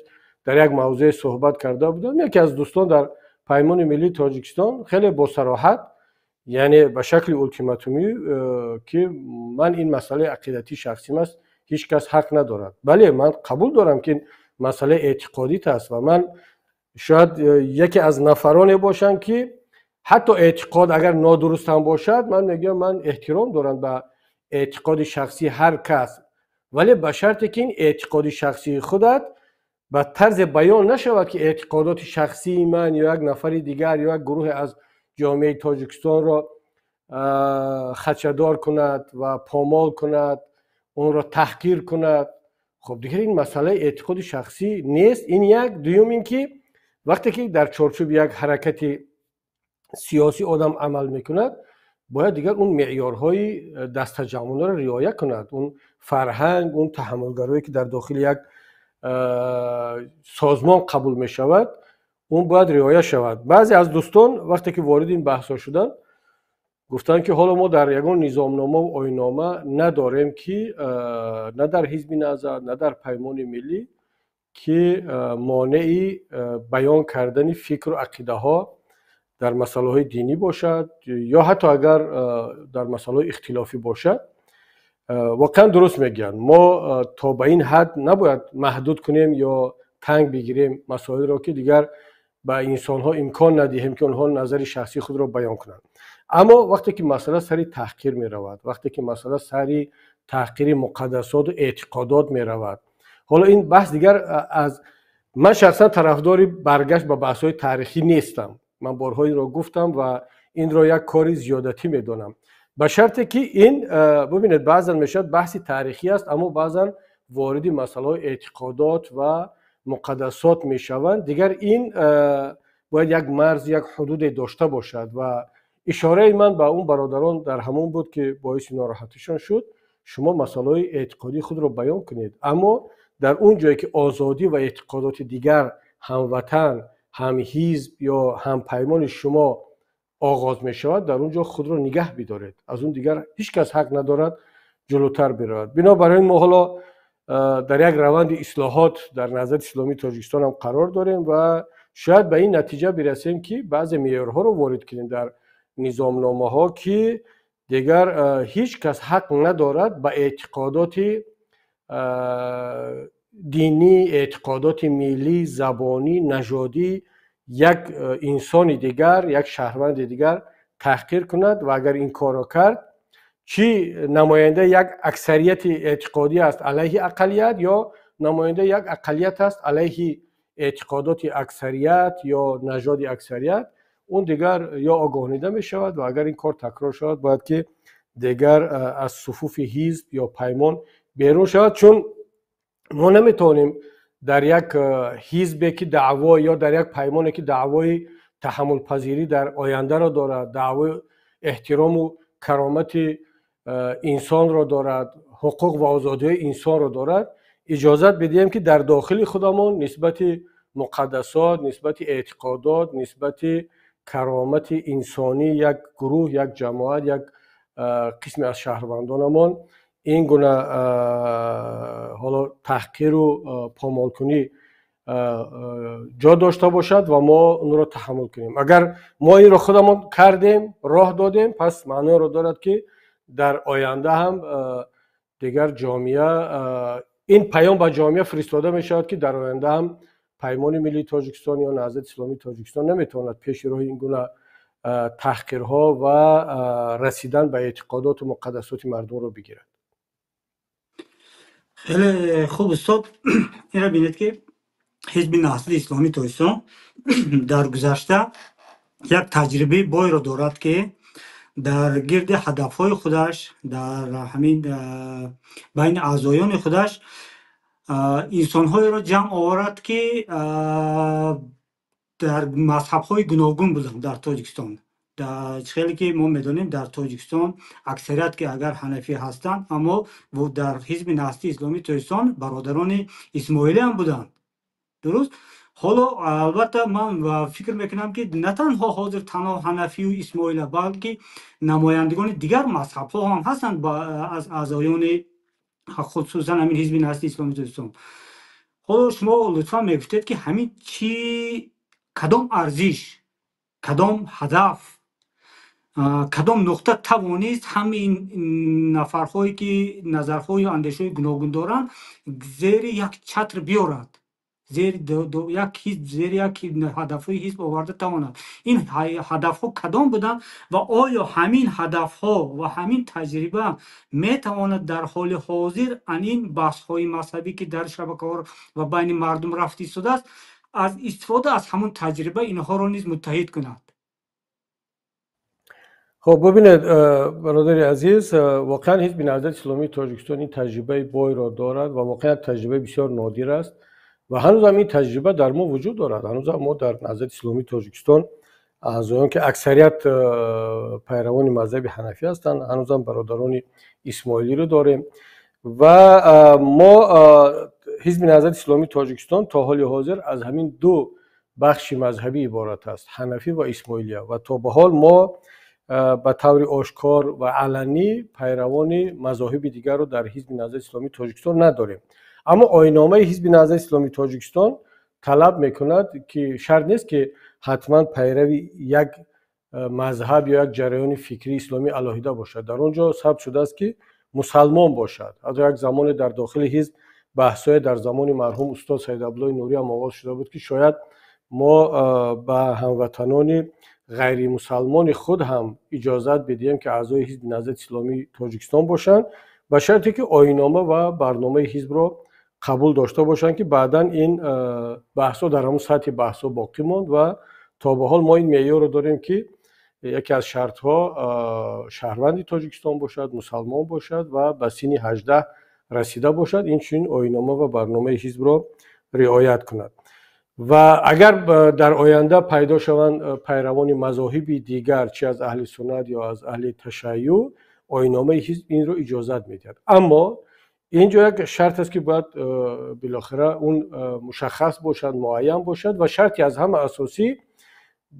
дар як мавзӯе суҳбат карда будам, яке аз дӯстон дар Паймони миллии Тоҷикистон хеле босароҳат, яъне ба шакли ултиматумӣ, ки ман ин масъалаи ақидатии шахсим аст, ҳеҷ кас ҳақ надорад. Бале, ман қабул дорам, ки ин масъалаи эътиқодит аст ва ман шояд яке аз нафароне бошам, ки ҳатто эътиқод агар нодуруст ҳам бошад, ман мегӯям, ман эҳтиром дорам ба эътиқоди шахсии ҳар кас, вале ба шарте ки ин эътиқоди шахсии худат ба тарзе баён нашавад, ки эътиқодоти шахсии ман ё як нафари дигар ё як гурӯҳе аз ҷомеаи Тоҷикистонро хадшадор кунад ва помол кунад, онро таҳқир кунад. Хуб, дигар ин масъалаи эътиқоди шахсӣ нест. Ин як. Дуюм ин ки вақте ки дар чорчӯби як ҳаракати сиёсӣ одам амал мекунад, бояд дигар он меъёрҳои дастаҷамъонаро риоя кунад, он фарҳанг, он таҳаммулгарое ки дар дохили як созмон қабул мешавад, он бояд риоя шавад. Баъзе аз дӯстон вақте ки вориди ин баҳсҳо шуданд, гуфтанд, ки ҳоло мо дар ягон низомномаву оиннома надорем, ки на дар Ҳизби Наҳзат, на дар Паймони миллӣ, ки монеи баён кардани фикру ақидаҳо дар масъалаҳои динӣ бошад ё ҳатто агар дар масъалаҳои ихтилофӣ бошад. Воқеан дуруст мегӯянд, мо то ба ин ҳад набояд маҳдуд кунем ё танг бигирем масоилро, ки дигар ба инсонҳо имкон надиҳем, ки онҳо назари шахсии худро баён кунанд. Аммо вақте ки масъала сари таҳқир меравад, вақте ки масъала сари таҳқири муқаддасоту эътиқодот меравад, ҳоло ин баҳс дигар аз ман шахсан тарафдори баргашт ба баҳсҳои таърихӣ нестам. Ман борҳо инро гуфтам ва инро як кори зиёдатӣ медонам, ба шарте ки ин, бубинед, баъзан мешавад баҳси таърихӣ аст, аммо баъзан вориди масъалаҳои эътиқодот ва муқаддасот мешаванд. Дигар ин бояд як марз, як ҳудуде дошта бошад. Ва ишораи ман ба он бародарон дар ҳамон буд, ки боиси нороҳатишон шуд: шумо масъалаҳои эътиқодии худро баён кунед, аммо дар он ҷое ки озодӣ ва эътиқодоти дигар ҳамватан, ҳамҳизб ё ҳампаймони шумо оғоз мешавад, дар он ҷо худро нигаҳ бидоред, аз он дигар ҳеҷ кас ҳақ надорад ҷилӯтар биравад. Бинобар ин мо ҳоло дар як раванди ислоҳот дар Наҳзати Исломии Тоҷикистон ҳам қарор дорем ва шояд ба ин натиҷа бирасем, ки баъзе меъёрҳоро ворид кунем дар низомномаҳо, ки дигар ҳеҷ кас ҳақ надорад ба эътиқодоти динӣ, эътиқодоти миллӣ, забонӣ, нажодӣ як инсони дигар, як шаҳрванди дигар таҳқир кунад. Ва агар ин корро кард, Чӣ намояндаи як аксарияти эътиқодӣ аст алайҳи ақаллият ё намояндаи як ақаллият аст алайҳи эътиқодоти аксарият ё нажоди аксарият, он дигар ё огоҳонида мешавад ва агар ин кор такрор шавад, бояд ки дигар аз суфуфи ҳизб ё паймон берун шавад, чун мо наметавонем дар як ҳизбе ки даъво ё дар як паймоне ки даъвои таҳаммулпазирӣ дар ояндаро дорад, даъвои эҳтирому каромати инсонро дорад, ҳуқуқ ва озодиҳои инсонро дорад, иҷозат бидиҳем ки дар дохили худамон нисбати муқаддасот, нисбати эътиқодот, нисбати каромати инсонӣ як гурӯҳ, як ҷамоат, як қисме аз шаҳрвандонамон ин гуна ҳоло таҳқиру помолкунӣ ҷо дошта бошад ва мо онро таҳаммул кунем. Агар мо инро худамон кардем, роҳ додем, пас маъноро дорад ки дар оянда ҳам дигар ҷомеа, ин паём ба ҷомеа фиристода мешавад ки дар оянда ҳам Паймони миллии Тоҷикистон ё Наҳзати исломии Тоҷикистон наметавонад пеши роҳи ин гуна таҳқирҳо ва расидан ба эътиқодоту муқаддасоти мардумро бигирад.
Хеле хуб, устод. Инро бинед, ки Ҳизби Наҳзати исломии Тоҷикистон дар гузашта як таҷрибаи бойро дорад, ки дар гирди ҳадафҳои худаш, дар ҳамин байни аъзоёни худаш инсонҳоеро ҷамъ оварад, ки дар мазҳабҳои гуногун буданд дар Тоҷикистон. Хеле ки мо медонем, дар Тоҷикистон аксарият ки агар ҳанафӣ ҳастанд, аммо дар Ҳизби Наҳзати исломии Тоҷикистон бародарони исмоилӣ ҳам буданд, дуруст? Ҳоло албатта ман фикр мекунам, ки на танҳо ҳозир танҳо ҳанафию исмоила, балки намояндагони дигар мазҳабҳо ҳам ҳастанд аз аъзоёни хусусан ҳамин Ҳизби Наҳзати исломии Тоҷикистон. Ҳоло шумо лутфан мегуфтед, ки ҳамин чӣ, кадом арзиш, кадом ҳадаф, кадом нуқта тавонист ҳамин нафарҳое ки назарҳою андешаҳои гуногун доранд, зери як чатр биёрад, зери як ҳизб, зери як ҳадафҳои ҳизб оварда тавонад? Ин ҳадафҳо кадом буданд ва оё ҳамин ҳадафҳо ва ҳамин таҷриба метавонад дар ҳоли ҳозир ин баҳсҳои мазҳабӣ, ки дар шабакаҳо ва байни мардум рафта истодааст, аз истифода аз ҳамон таҷриба инҳоро низ муттаҳид кунад?
Хуб, бубинед, бародари азиз, воқеан Ҳизби Наҳзати исломии Тоҷикистон ин таҷрибаи бойро дорад ва воқеан таҷрибаи бисёр нодир аст ва ҳанӯзам ин таҷриба дар мо вуҷуд дорад. Ҳанӯзам мо дар Наҳзати исломии Тоҷикистон аъзоён, ки аксарият пайравони мазҳаби ҳанафӣ ҳастанд, ҳанӯзам бародарони исмоилиро дорем ва мо Ҳизби Наҳзати исломии Тоҷикистон то ҳоли ҳозир аз ҳамин ду бахши мазҳабӣ иборат аст, ҳанафӣ ва исмоилия, ва то ба ҳол мо ба таври ошкор ва аланӣ пайравони мазоҳиби дигарро дар Ҳизби Наҳзати исломии Тоҷикистон надорем. Аммо оинномаи Ҳизби Наҳзати исломии Тоҷикистон талаб мекунад, ки шарт нест, ки ҳатман пайрави як мазҳаб ё як ҷараёни фикрии исломӣ алоҳида бошад. Дар он ҷо сабт шудааст, ки мусалмон бошад. Ҳатто як замоне дар дохили ҳизб баҳсҳое дар замони марҳум устод Саид Абдуллои Нурӣ ҳам оғоз шуда буд, ки шояд мо ба ҳамватанони ғайримусалмони худ ҳам иҷозат бидиҳем, ки аъзои Ҳизби Наҳзати исломии Тоҷикистон бошанд, ба шарте ки оиннома ва барномаи ҳизбро қабул дошта бошанд, ки баъдан ин баҳсҳо дар ҳамон сатҳи баҳсҳо боқӣ монд. Ва то ба ҳол мо ин меъёрро дорем, ки яке аз шартҳо шаҳрванди Тоҷикистон бошад, мусалмон бошад ва ба синни 18 расида бошад, инчунин оиннома ва барномаи ҳизбро риоят кунад. Ва агар дар оянда пайдо шаванд пайравони мазоҳиби дигар, чи аз аҳли суннат ё аз аҳли ташайюъ, оинномаи ҳизб инро иҷозат медиҳад. Аммо ин ҷо як шарт аст, ки бояд билохира он мушаххас бошад, муайян бошад, ва шарти аз ҳама асосӣ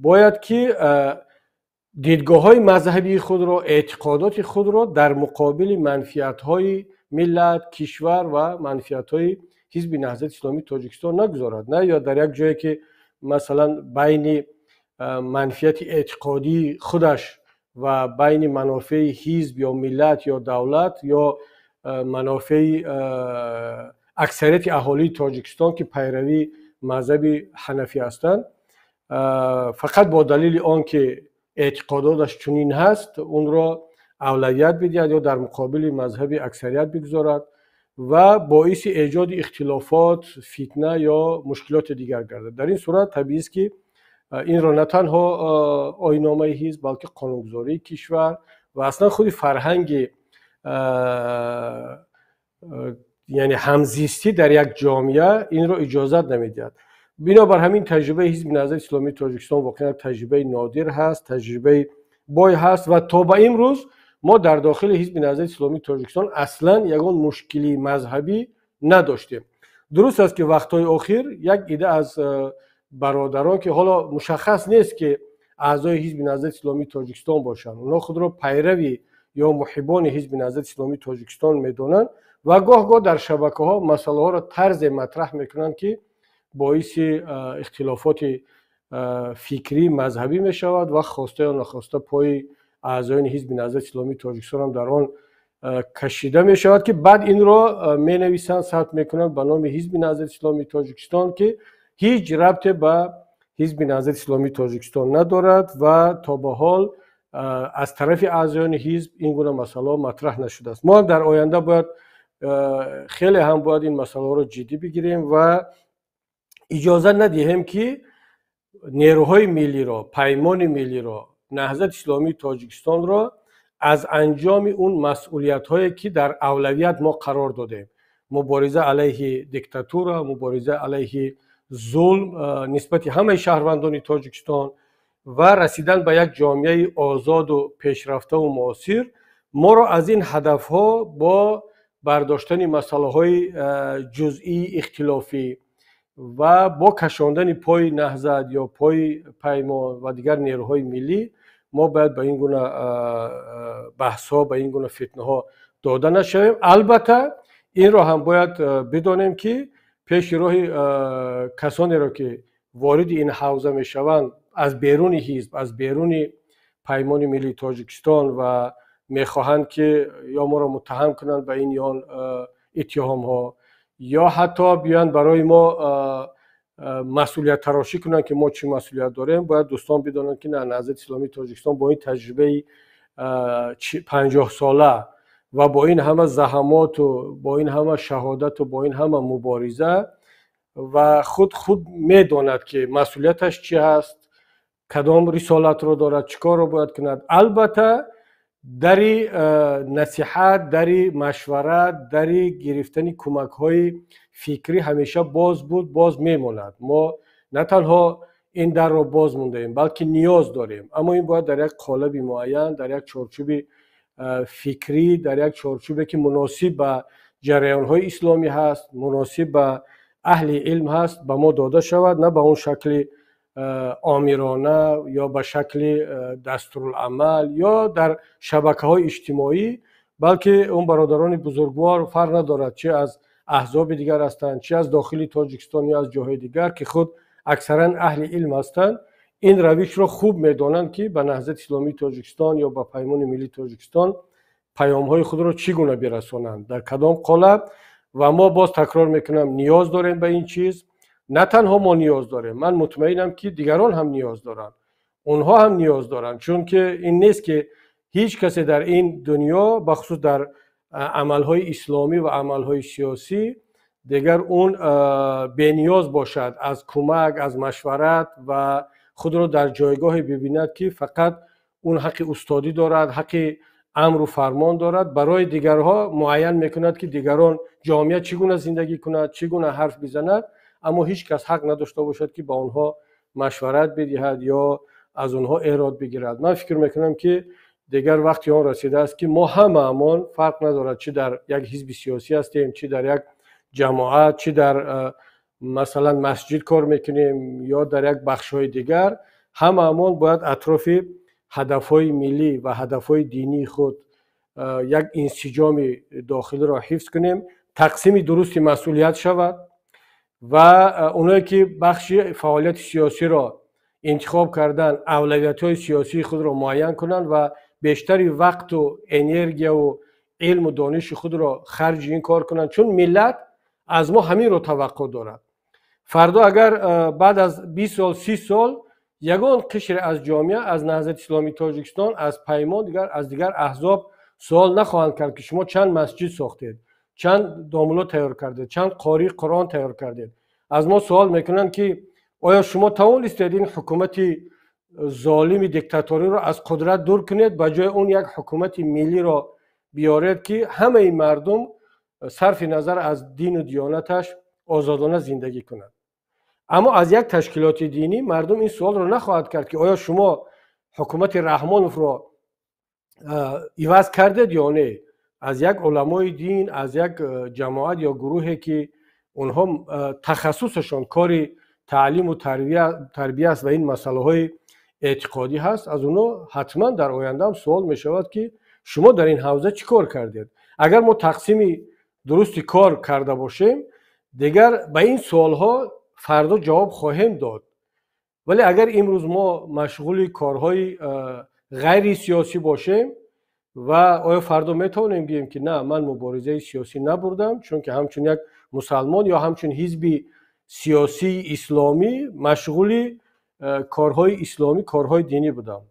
бояд ки дидгоҳҳои мазҳабии худро, эътиқодоти худро дар муқобили манфиатҳои миллат, кишвар ва манфиатҳои Ҳизби Наҳзати исломии Тоҷикистон нагузорад. На ё дар як ҷое ки масалан байни манфиати эътиқодии худаш ва байни манофеи ҳизб ё миллат ё давлат ё манофеи аксарияти аҳолии Тоҷикистон, ки пайравии мазҳаби ҳанафӣ ҳастанд, фақат бо далели он ки эътиқодоташ чунин ҳаст, онро авлавият бидиҳад ё дар муқобили мазҳаби аксарият бигузорад ва боиси эҷоди ихтилофот, фитна ё мушкилоти дигар гардад. Дар ин сурат табиист, ки инро на танҳо оинномаи ҳизб, балки қонунгузории кишвар ва аслан худи фарҳанги, яъне ҳамзистӣ дар як ҷомеа инро иҷозат намедиҳад. Бинобар ҳамин, таҷрибаи Ҳизби Наҳзати Исломии Тоҷикистон воқеан таҷрибаи нодир ҳаст, таҷрибаи бой ҳаст ва то ба имрӯз мо дар дохили Ҳизби Наҳзати Исломии Тоҷикистон аслан ягон мушкилии мазҳабӣ надоштем. Дуруст аст, ки вақтҳои охир як ида аз бародарон, ки ҳоло мушаххас нест, ки аъзои Ҳизби Наҳзати Исломии Тоҷикистон бошанд, онҳо худро пайрави ё муҳиббони Ҳизби Наҳзати Исломии Тоҷикистон медонанд ва гоҳ-гоҳ дар шабакаҳо масъалаҳоро тарзе матраҳ мекунанд, ки боиси ихтилофоти фикрӣ, мазҳабӣ мешавад ва хоста ё нахоста пои аъзоёни Ҳизби Наҳзати Исломии Тоҷикистон ҳам дар он кашида мешавад, ки баъд инро менависанд, сабт мекунанд ба номи Ҳизби Наҳзати Исломии Тоҷикистон, ки ҳеҷ рабте ба Ҳизби Наҳзати Исломии Тоҷикистон надорад ва то ба ҳол аз тарафи аъзоёни ҳизб ин гуна масъалаҳо матраҳ нашудааст. Мо ҳам дар оянда бояд хеле ҳам бояд ин масъалаҳоро ҷиддӣ бигирем ва иҷоза надиҳем, ки нерӯҳои миллиро, Паймони миллиро, Наҳзати Исломии Тоҷикистонро аз анҷоми он масъулиятҳое, ки дар авлавият мо қарор додем, мубориза алайҳи диктатура, мубориза алайҳи зулм нисбати ҳамаи шаҳрвандони Тоҷикистон ва расидан ба як ҷомеаи озоду пешрафтаву муосир, моро аз ин ҳадафҳо бо бардоштани масъалаҳои ҷузъии ихтилофӣ ва бо кашондани пои Наҳзат ё пои Паймон ва дигар нерӯҳои миллӣ мо бояд ба ин гуна баҳсҳо, ба ин гуна фитнаҳо дода нашавем. Албатта, инро ҳам бояд бидонем, ки пеши роҳи касонеро, ки вориди ин ҳавза мешаванд аз беруни ҳизб, аз беруни Паймони миллии Тоҷикистон ва мехоҳанд, ки ё моро муттаҳам кунанд ба ин ё он иттиҳомҳо ё ҳатто биёянд барои мо масъулияттарошӣ кунанд, ки мо чӣ масъулият дорем, бояд дӯстон бидонанд, ки на, Наҳзати Исломии Тоҷикистон бо ин таҷрибаи 50-сола ва бо ин ҳама заҳамоту бо ин ҳама шаҳодату бо ин ҳама мубориза ва худ медонад, ки масъулияташ чӣ ҳаст, кадом рисолатро дорад, чӣ корро бояд кунад. Албатта, дари насиҳат, дари машварат, дари гирифтани кӯмакҳои фикрӣ ҳамеша боз буд, боз мемонад. Мо на танҳо ин дарро боз мондаем, балки ниёз дорем, аммо ин бояд дар як қолаби муайян, дар як чорчӯби фикрӣ, дар як чорчӯбе, ки муносиб ба ҷараёнҳои исломӣ ҳаст, муносиб ба аҳли илм ҳаст, ба мо дода шавад, на ба он шакли омирона ё ба шакли дастуруламал ё дар шабакаҳои иҷтимоӣ, балки он бародарони бузургвор, фарқ надорад, чи аз аҳзоби дигар ҳастанд, чи аз дохили Тоҷикистон ё аз ҷоҳои дигар, ки худ аксаран аҳли илм ҳастанд, ин равишро хуб медонанд, ки ба Наҳзати Исломии Тоҷикистон ё ба Паймони миллии Тоҷикистон паёмҳои худро чӣ гуна бирасонанд, дар кадом қолаб. Ва мо, боз такрор мекунам, ниёз дорем ба ин чиз. На танҳо мо ниёз дорем, ман мутмаинам, ки дигарон ҳам ниёз доранд, онҳо ҳам ниёз доранд, чунки ин нест, ки ҳеҷ касе дар ин дунё, бахусус дар амалҳои исломӣ ва амалҳои сиёсӣ, дигар он бениёз бошад аз кӯмак, аз машварат ва худро дар ҷойгоҳе бибинад, ки фақат он ҳаққи устодӣ дорад, ҳаққи амру фармон дорад, барои дигарҳо муайян мекунад, ки дигарон, ҷомеа чӣ гуна зиндагӣ кунад, чӣ гуна ҳарф бизанад, аммо ҳеҷ кас ҳақ надошта бошад, ки ба онҳо машварат бидиҳад ё аз онҳо эрод бигирад. Ман фикр мекунам, ки дигар вақти он расидааст, ки мо ҳамаамон, фарқ надорад, чӣ дар як ҳизби сиёсӣ ҳастем, чӣ дар як ҷамоат, чӣ дар масалан масҷид кор мекунем ё дар як бахшҳои дигар, ҳамаамон бояд атрофи ҳадафҳои миллӣ ва ҳадафҳои динии худ як инсиҷоми дохилиро ҳифз кунем, тақсими дурусти масъулият шавад ва оное, ки бахши фаъолияти сиёсиро интихоб кардан, авлавиятҳои сиёсии худро муайян кунанд ва бештари вақту энергияву илму дониши худро харҷи ин кор кунанд, чун миллат аз мо ҳаминро таваққӯъ дорад. Фардо агар баъд аз 20 сол, 30 сол Ягон қишре аз ҷомеа аз Наҳзати Исломии Тоҷикистон, аз Паймон, дигар аз дигар аҳзоб суол нахоҳанд кард, ки шумо чанд масҷид сохтед, чанд домулло тайёр кардед, чанд қории Қуръон тайёр кардед. Аз мо суол мекунанд, ки оё шумо тавонистед ин ҳукумати золими диктаториро аз қудрат дур кунед, ба ҷои он як ҳукумати миллиро биёред, ки ҳамаи мардум сарфи назар аз дину диёнаташ озодона зиндагӣ кунад. Аммо аз як ташкилоти динӣ мардум ин суолро нахоҳад кард, ки оё шумо ҳукумати Раҳмоновро иваз кардед ё не. Аз як уламои дин, аз як ҷамоат ё гурӯҳе, ки онҳо тахассусашон кори таълиму тарбия аст ва ин масъалаҳои эътиқодӣ ҳаст, аз онҳо ҳатман дар оянда ҳам суол мешавад, ки шумо дар ин ҳавза чӣ кор кардед. Агар мо тақсими дурусти кор карда бошем, дигар ба ин суолҳо фардо ҷавоб хоҳем дод. Вале агар имрӯз мо машғули корҳои ғайрисиёсӣ бошем, ва оё фардо метавонем гӯем, ки на, ман муборизаи сиёсӣ набурдам, чунки ҳамчун як мусалмон ё ҳамчун ҳизби сиёсии исломӣ машғули корҳои исломӣ, корҳои динӣ будам?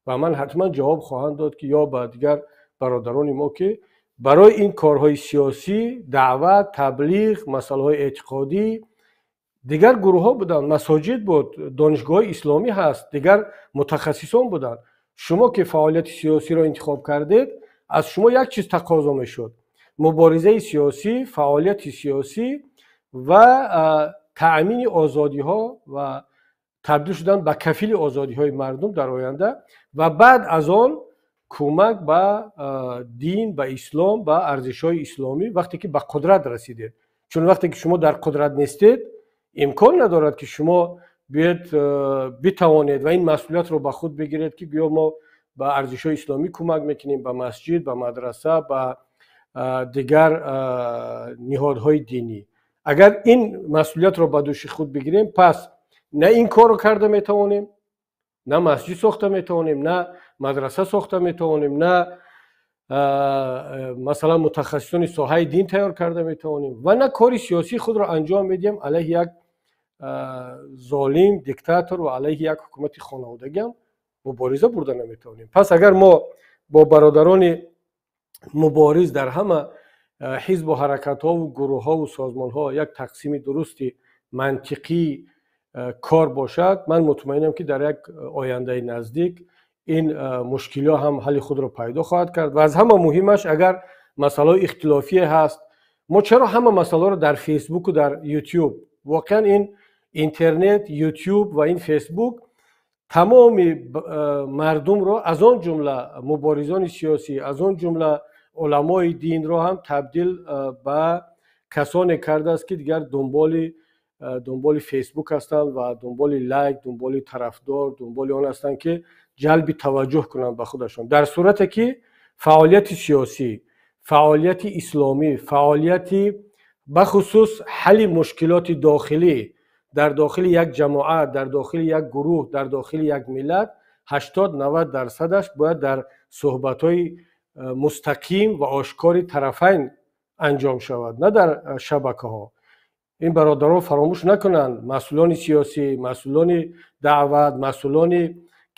Ва ман ҳатман ҷавоб хоҳам дод, ки ё ба дигар бародарони мо, ки барои ин корҳои сиёсӣ, даъват, таблиғ, масъалаҳои эътиқодӣ дигар гурӯҳҳо буданд, масоҷид буд, донишгоҳҳои исломӣ ҳаст, дигар мутахассисон буданд. Шумо ки фаъолияти сиёсиро интихоб кардед, аз шумо як чиз тақозо мешуд: муборизаи сиёсӣ, фаъолияти сиёсӣ ва таъмини озодиҳо ва табдил шудан ба кафили озодиҳои мардум дар оянда, ва баъд аз он кӯмак ба дин, ба ислом, ба арзишҳои исломӣ, вақте ки ба қудрат расидед. Чун вақте ки шумо дар қудрат нестед, имкон надорад, ки шумо биёед битавонед ва ин масъулиятро ба худ бигиред, ки гӯё мо ба арзишҳои исломӣ кӯмак мекунем, ба масҷид, ба мадраса, ба дигар ниҳодҳои динӣ. Агар ин масъулиятро ба дӯши худ бигирем, пас на ин корро карда метавонем, на масҷид сохта метавонем, на мадраса сохта метавонем, на масалан мутахассисони соҳаи дин тайёр карда метавонем ва на кори сиёсии худро анҷом медиҳем. Алайҳи як золим диктатор ва алайҳи як ҳукумати хонаводагиам мубориза бурда наметавонем. Пас агар мо бо бародарони мубориз дар ҳама ҳизбу ҳаракатҳову гурӯҳҳову созмонҳо як тақсими дурусти мантиқӣ кор бошад, ман мутмаинам, ки дар як ояндаи наздик ин мушкилиҳо ҳам ҳалли худро пайдо хоҳад кард. Ва аз ҳама муҳимаш, агар масъалаҳои ихтилофие ҳаст, мо чаро ҳама масъалаҳоро дар Фейсбуку дар Ютюб? Воқеан ин интернет, Ютюб ва ин Фейсбук тамоми мардумро, аз он ҷумла муборизони сиёсӣ, аз он ҷумла уламои динро ҳам табдил ба касоне кардааст, ки дигар дунболи Фейсбук ҳастанд ва дунболи лайк, дунболи тарафдор, дунболи он ҳастанд, ки ҷалби таваҷҷӯҳ кунанд ба худашон, дар сурате ки фаъолияти сиёсӣ, фаъолияти исломӣ, фаъолияти бахусус ҳалли мушкилоти дохилӣ дар дохили як ҷамоат, дар дохили як гурӯҳ, дар дохили як миллат 80-90 дарсадаш бояд дар суҳбатҳои мустақим ва ошкори тарафайн анҷом шавад, на дар шабакаҳо. Ин бародарон фаромӯш накунанд, масъулони сиёсӣ, масъулони даъват, масъулоне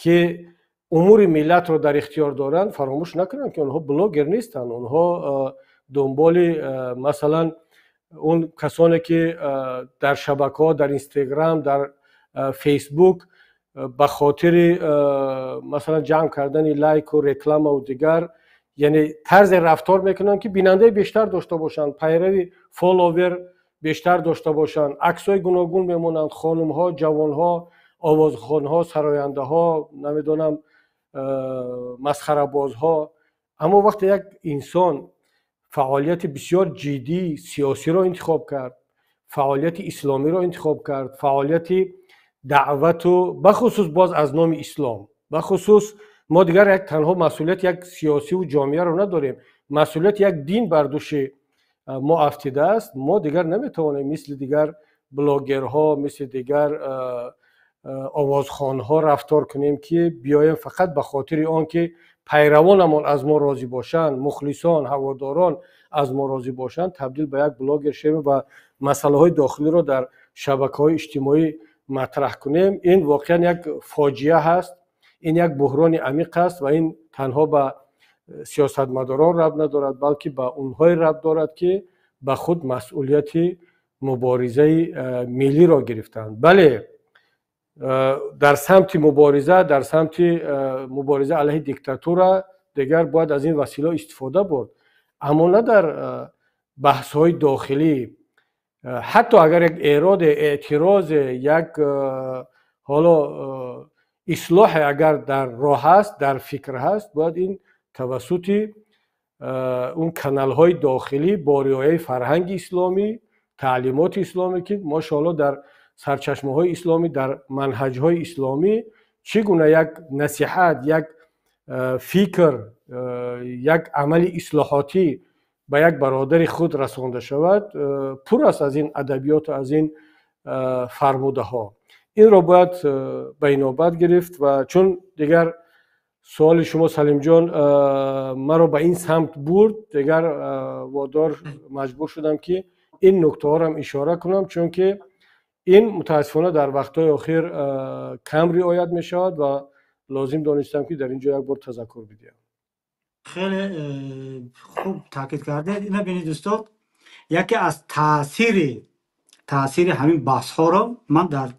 ки умури миллатро дар ихтиёр доранд, фаромӯш накунанд, ки онҳо блогер нестанд. Онҳо дунболи масалан он касоне ки дар шабакаҳо, дар Инстаграм, дар Фейсбук ба хотири масалан ҷамъ кардани лайку рекламаву дигар, яъне тарзе рафтор мекунанд, ки бинандаи бештар дошта бошанд, пайрави, фолловер бештар дошта бошанд, аксҳои гуногун мемонанд, хонумҳо, ҷавонҳо, овозхонҳо, сарояндаҳо, намедонам, масхарабозҳо. Аммо вақте як инсон фаъолияти бисёр ҷиддии сиёсиро интихоб кард, фаъолияти исломиро интихоб кард, фаъолияти даъвату бахусус боз аз номи ислом, бахусус мо дигар як танҳо масъулияти як сиёсиву ҷомеаро надорем, масъулияти як дин бар дӯши мо афтидааст. Мо дигар наметавонем мисли дигар блогерҳо, мисли дигар овозхонҳо рафтор кунем, ки биёем фақат ба хотири он ки пайравонамон аз мо розӣ бошанд, мухлисон, ҳаводорон аз мо розӣ бошанд, табдил ба як блогер шавем ва масъалаҳои дохилиро дар шабакаҳои иҷтимоӣ матраҳ кунем, ин воқеан як фоҷиа ҳаст, ин як буҳрони амиқ аст ва ин танҳо ба сиёсатмадорон рабт надорад, балки ба онҳое рабт дорад, ки ба худ масъулияти муборизаи миллиро гирифтанд. Бале, дар самти мубориза, дар самти мубориза алайҳи диктатура дигар бояд аз ин василаҳо истифода бурд, аммо на дар баҳсҳои дохилӣ. Ҳатто агар як эроде, эътирозе, як ҳоло ислоҳе агар дар роҳ ҳаст, дар фикр ҳаст, бояд ин тавассути он каналҳои дохилӣ бо риояи фарҳанги исломӣ, таълимоти исломӣ, ки мошоалло дар сарчашмаҳои исломӣ, дар манҳаҷҳои исломӣ чӣ гуна як насиҳат, як фикр, як амали ислоҳотӣ ба як бародари худ расонда шавад, пур аст аз ин адабиёту аз ин фармудаҳо. Инро бояд ба инобат гирифт. Ва чун дигар суоли шумо, Салимҷон, маро ба ин самт бурд, дигар водор маҷбур шудам, ки ин нуктаҳоро ишора кунам, чунки ин мутаассифона дар вақтҳои охир кам риоят мешавад ва лозим донистам, ки дар ин ҷо як бор тазаккур бидиҳам.
Хеле хуб таъкид кардед. Ина бинед, устод, яке аз таъсири ҳамин баҳсҳоро ман дар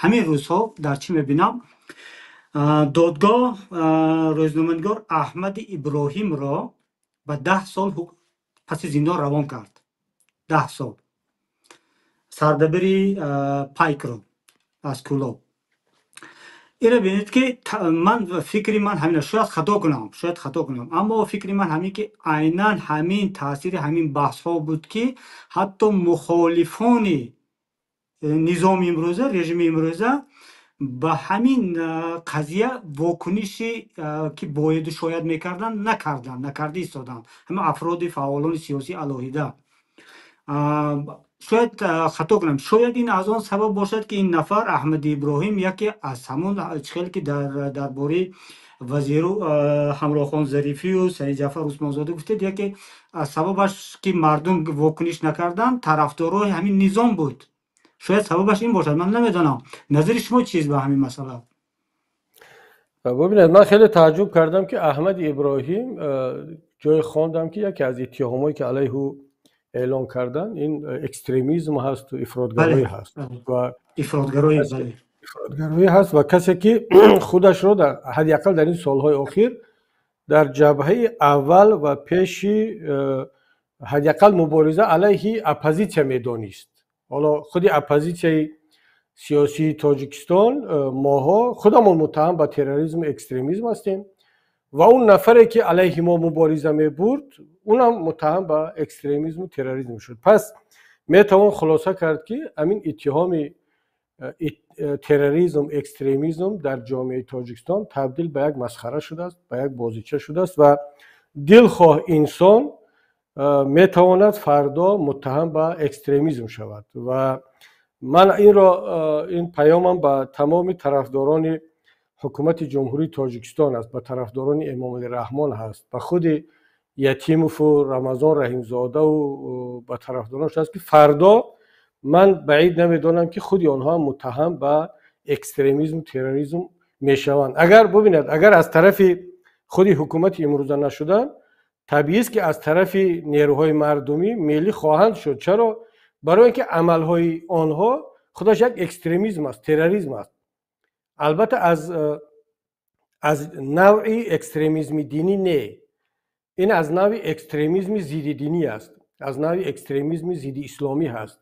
ҳамин рӯзҳо дар чӣ мебинам. Додгоҳ рӯзноманигор Аҳмади Иброҳимро ба 10 сол паси зиндон равон кард. 10 сол сардабири Пайкро аз Кӯлоб. Ира бинед, ки ман фикри ман ҳамин, шояд хато кунам, аммо фикри ман ҳамин, ки айнан ҳамин таъсири ҳамин баҳсҳо буд, ки ҳатто мухолифони низоми имрӯза, режими имрӯза ба ҳамин қазия вокуниши, ки бояду шояд мекарданд, накарданд, накарда истоданд. Ҳама афроди фаъолони сиёсӣ алоҳида. Шояд хато кунам, шояд ин аз он сабаб бошад, ки ин нафар, Аҳмади Иброҳим, яке аз ҳамон хеле, ки дар бораи вазиру Ҳамроҳхон Зарифию Саидҷафар Усмонзода гуфтед, яке аз сабабаш, ки мардум вокуниш накарданд, тарафдорои ҳамин низом буд. Шояд сабабаш ин бошад, ман намедонам. Назари шумо чист ба ҳамин масъала?
Бубинед, ман хеле тааҷҷуб кардам, ки Аҳмади Иброҳим, ҷое хондам, ки яке аз иттиҳомое, ки алайҳи ӯ эълон кардан, ин экстремизм ҳасту ифротгароӣ ҳаст
ва ифротгароӣ.
Ифротгароӣ ҳаст ва касе, ки худашро дар ҳадди ақал дар ин солҳои охир дар ҷабҳаи аввал ва пеши ҳадди ақал мубориза алайҳи оппозитсия медонист. Ҳоло худи оппозитсияи сиёсии Тоҷикистон, моҳо худамон муттаҳам ба терроризму экстремизм ҳастем ва он нафаре, ки алайҳи мо мубориза мебурд, унам муттаҳам ба экстремизму терроризм шуд. Пас метавон хулоса кард, ки ҳамин иттиҳоми терроризм, экстремизм дар ҷомеаи Тоҷикистон табдил ба як масхара шудааст, ба як бозича шудааст ва дилхоҳ инсон метавонад фардо муттаҳам ба экстремизм шавад. Ва ман инро, ин паёмам ба тамоми тарафдорони ҳукумати Ҷумҳурии Тоҷикистон аст, ба тарафдорони Эмомалӣ Раҳмон ҳаст, ба худи Ятимову Рамазон Раҳимзодаву ба тарафдоронаш аст, ки фардо ман баъид намедонам, ки худи онҳо ҳам муттаҳам ба экстремизму терроризм мешаванд. Агар бубинед, агар аз тарафи худи ҳукумати имрӯза нашуданд, табиист, ки аз тарафи нерӯҳои мардумӣ, миллӣ хоҳанд шуд. Чаро? Барои ин ки амалҳои онҳо худаш як экстремизм аст, терроризм аст. Албатта, аз навъи экстремизми динӣ не, ин аз навъи экстремизми зиддидинӣ аст, аз навъи экстремизми зидди исломӣ ҳаст,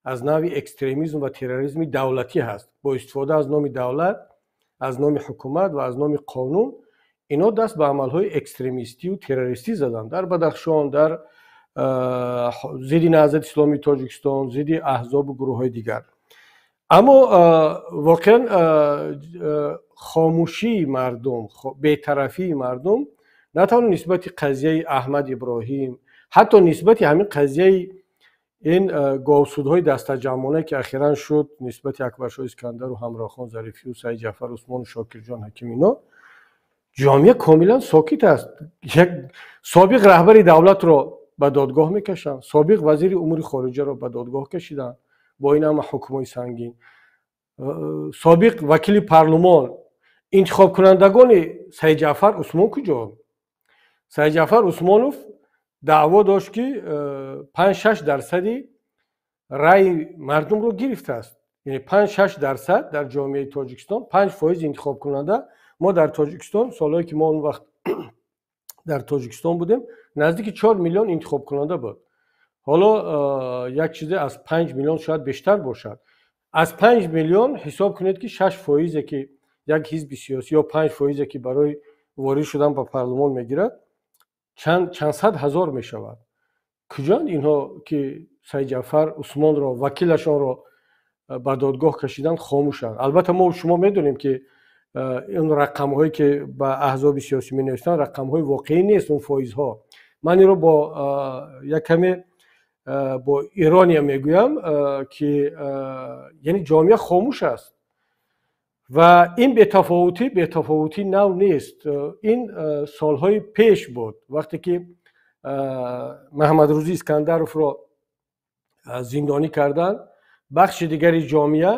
аз навъи экстремизм ва терроризми давлатӣ ҳаст. Бо истифода аз номи давлат, аз номи ҳукумат ва аз номи қонун ино даст ба амалҳои экстремистию террористӣ заданд дар Бадахшон, дар зидди Наҳзати Исломии Тоҷикистон, зидди аҳзобу гурӯҳҳои дигар. Аммо воқеан хомӯшии мардум, бетарафии мардум на танҳо нисбати қазияи Аҳмад Иброҳим, ҳатто нисбати ҳамин қазияи ин говсудҳои дастаҷамъона, ки ахиран шуд нисбати Акбаршоҳ Искандару Ҳамроҳхон Зарифию Саидҷафар Усмону Шокирҷон Ҳаким, ино ҷомеа комилан сокит аст. Як собиқ раҳбари давлатро ба додгоҳ мекашанд, собиқ вазири умури хориҷаро ба додгоҳ кашиданд бо ин ҳама ҳукмҳои сангин. Собиқ вакили парлумон, интихобкунандагони Саидҷаъфар Усмон куҷо? Саидҷаъфар Усмонов даъво дошт, ки 5-6 дарсади раъи мардумро гирифтааст, яъне 5-6 дарсад дар ҷомеаи Тоҷикистон, 5 фоиз интихобкунанда. Мо дар Тоҷикистон, солҳое ки мо он вақт дар Тоҷикистон будем, наздики 4 миллион интихобкунанда буд. Ҳоло як чизе аз 5 миллион шояд бештар бошад. Аз 5 миллион ҳисоб кунед, ки 6 фоизе ки як ҳизби сиёсӣ ё 5 фоизе ки барои ворид шудан ба парлумон мегирад, чанд сад ҳазор мешавад. Куҷоанд инҳо, ки Саидҷаъфар Усмонро, вакилашонро ба додгоҳ кашиданд, хомӯшанд? Албатта, мо шумо медонем, ки ин рақамҳое ки ба аҳзоби сиёсӣ менависанд, рақамҳои воқеӣ нест, он фоизҳо. Ман инро бо як каме бо ирония мегӯям, ки яъне ҷомеа хомӯш аст ва ин бетафовутӣ нав нест. Ин солҳои пеш буд, вақте ки Маҳамадрӯзӣ Искандаровро зиндонӣ карданд, бахши дигари ҷомеа,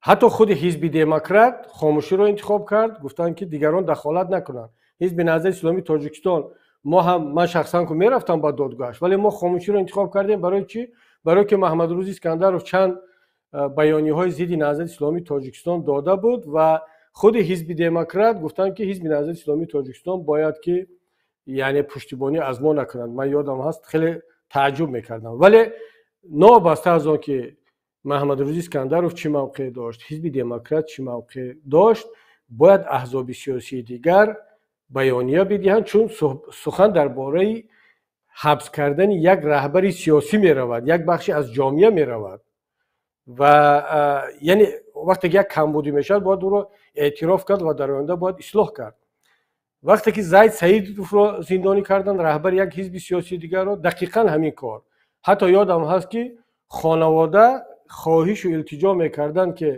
ҳатто худи Ҳизби Демократ хомӯширо интихоб кард. Гуфтанд, ки дигарон дахолат накунанд. Ҳизби Наҳзати Исломии Тоҷикистон, мо ҳам, ман шахсан ку мерафтам ба додгоҳаш, вале мо хомӯширо интихоб кардем. Барои чӣ? Барое ки Маҳамадрӯзӣ Искандаров чанд баёниҳои зидди Наҳзати Исломии Тоҷикистон дода буд ва худи Ҳизби Демократ гуфтанд, ки Ҳизби Наҳзати Исломии Тоҷикистон бояд ки яъне пуштибонӣ аз мо накунанд. Ман ёдам ҳаст, хеле тааҷҷуб мекардам. Вале новобаста аз он ки Маҳамадрӯзӣ Искандаров чӣ мавқеъ дошт, Ҳизби Демократ чӣ мавқеъ дошт, бояд аҳзоби сиёсии дигар баёния бидиҳанд, чун сухан дар бораи ҳабс кардани як раҳбари сиёсӣ меравад, як бахши аз ҷомеа меравад. Ва яъне вақте ки як камбудӣ мешавад, бояд ӯро эътироф кард ва дар оянда бояд ислоҳ кард. Вақте ки Зайд Саидовро зиндонӣ карданд, раҳбари як ҳизби сиёсии дигарро, дақиқан ҳамин кор. Ҳатто ёдам ҳаст, ки хонавода хоҳишу илтиҷо мекарданд, ки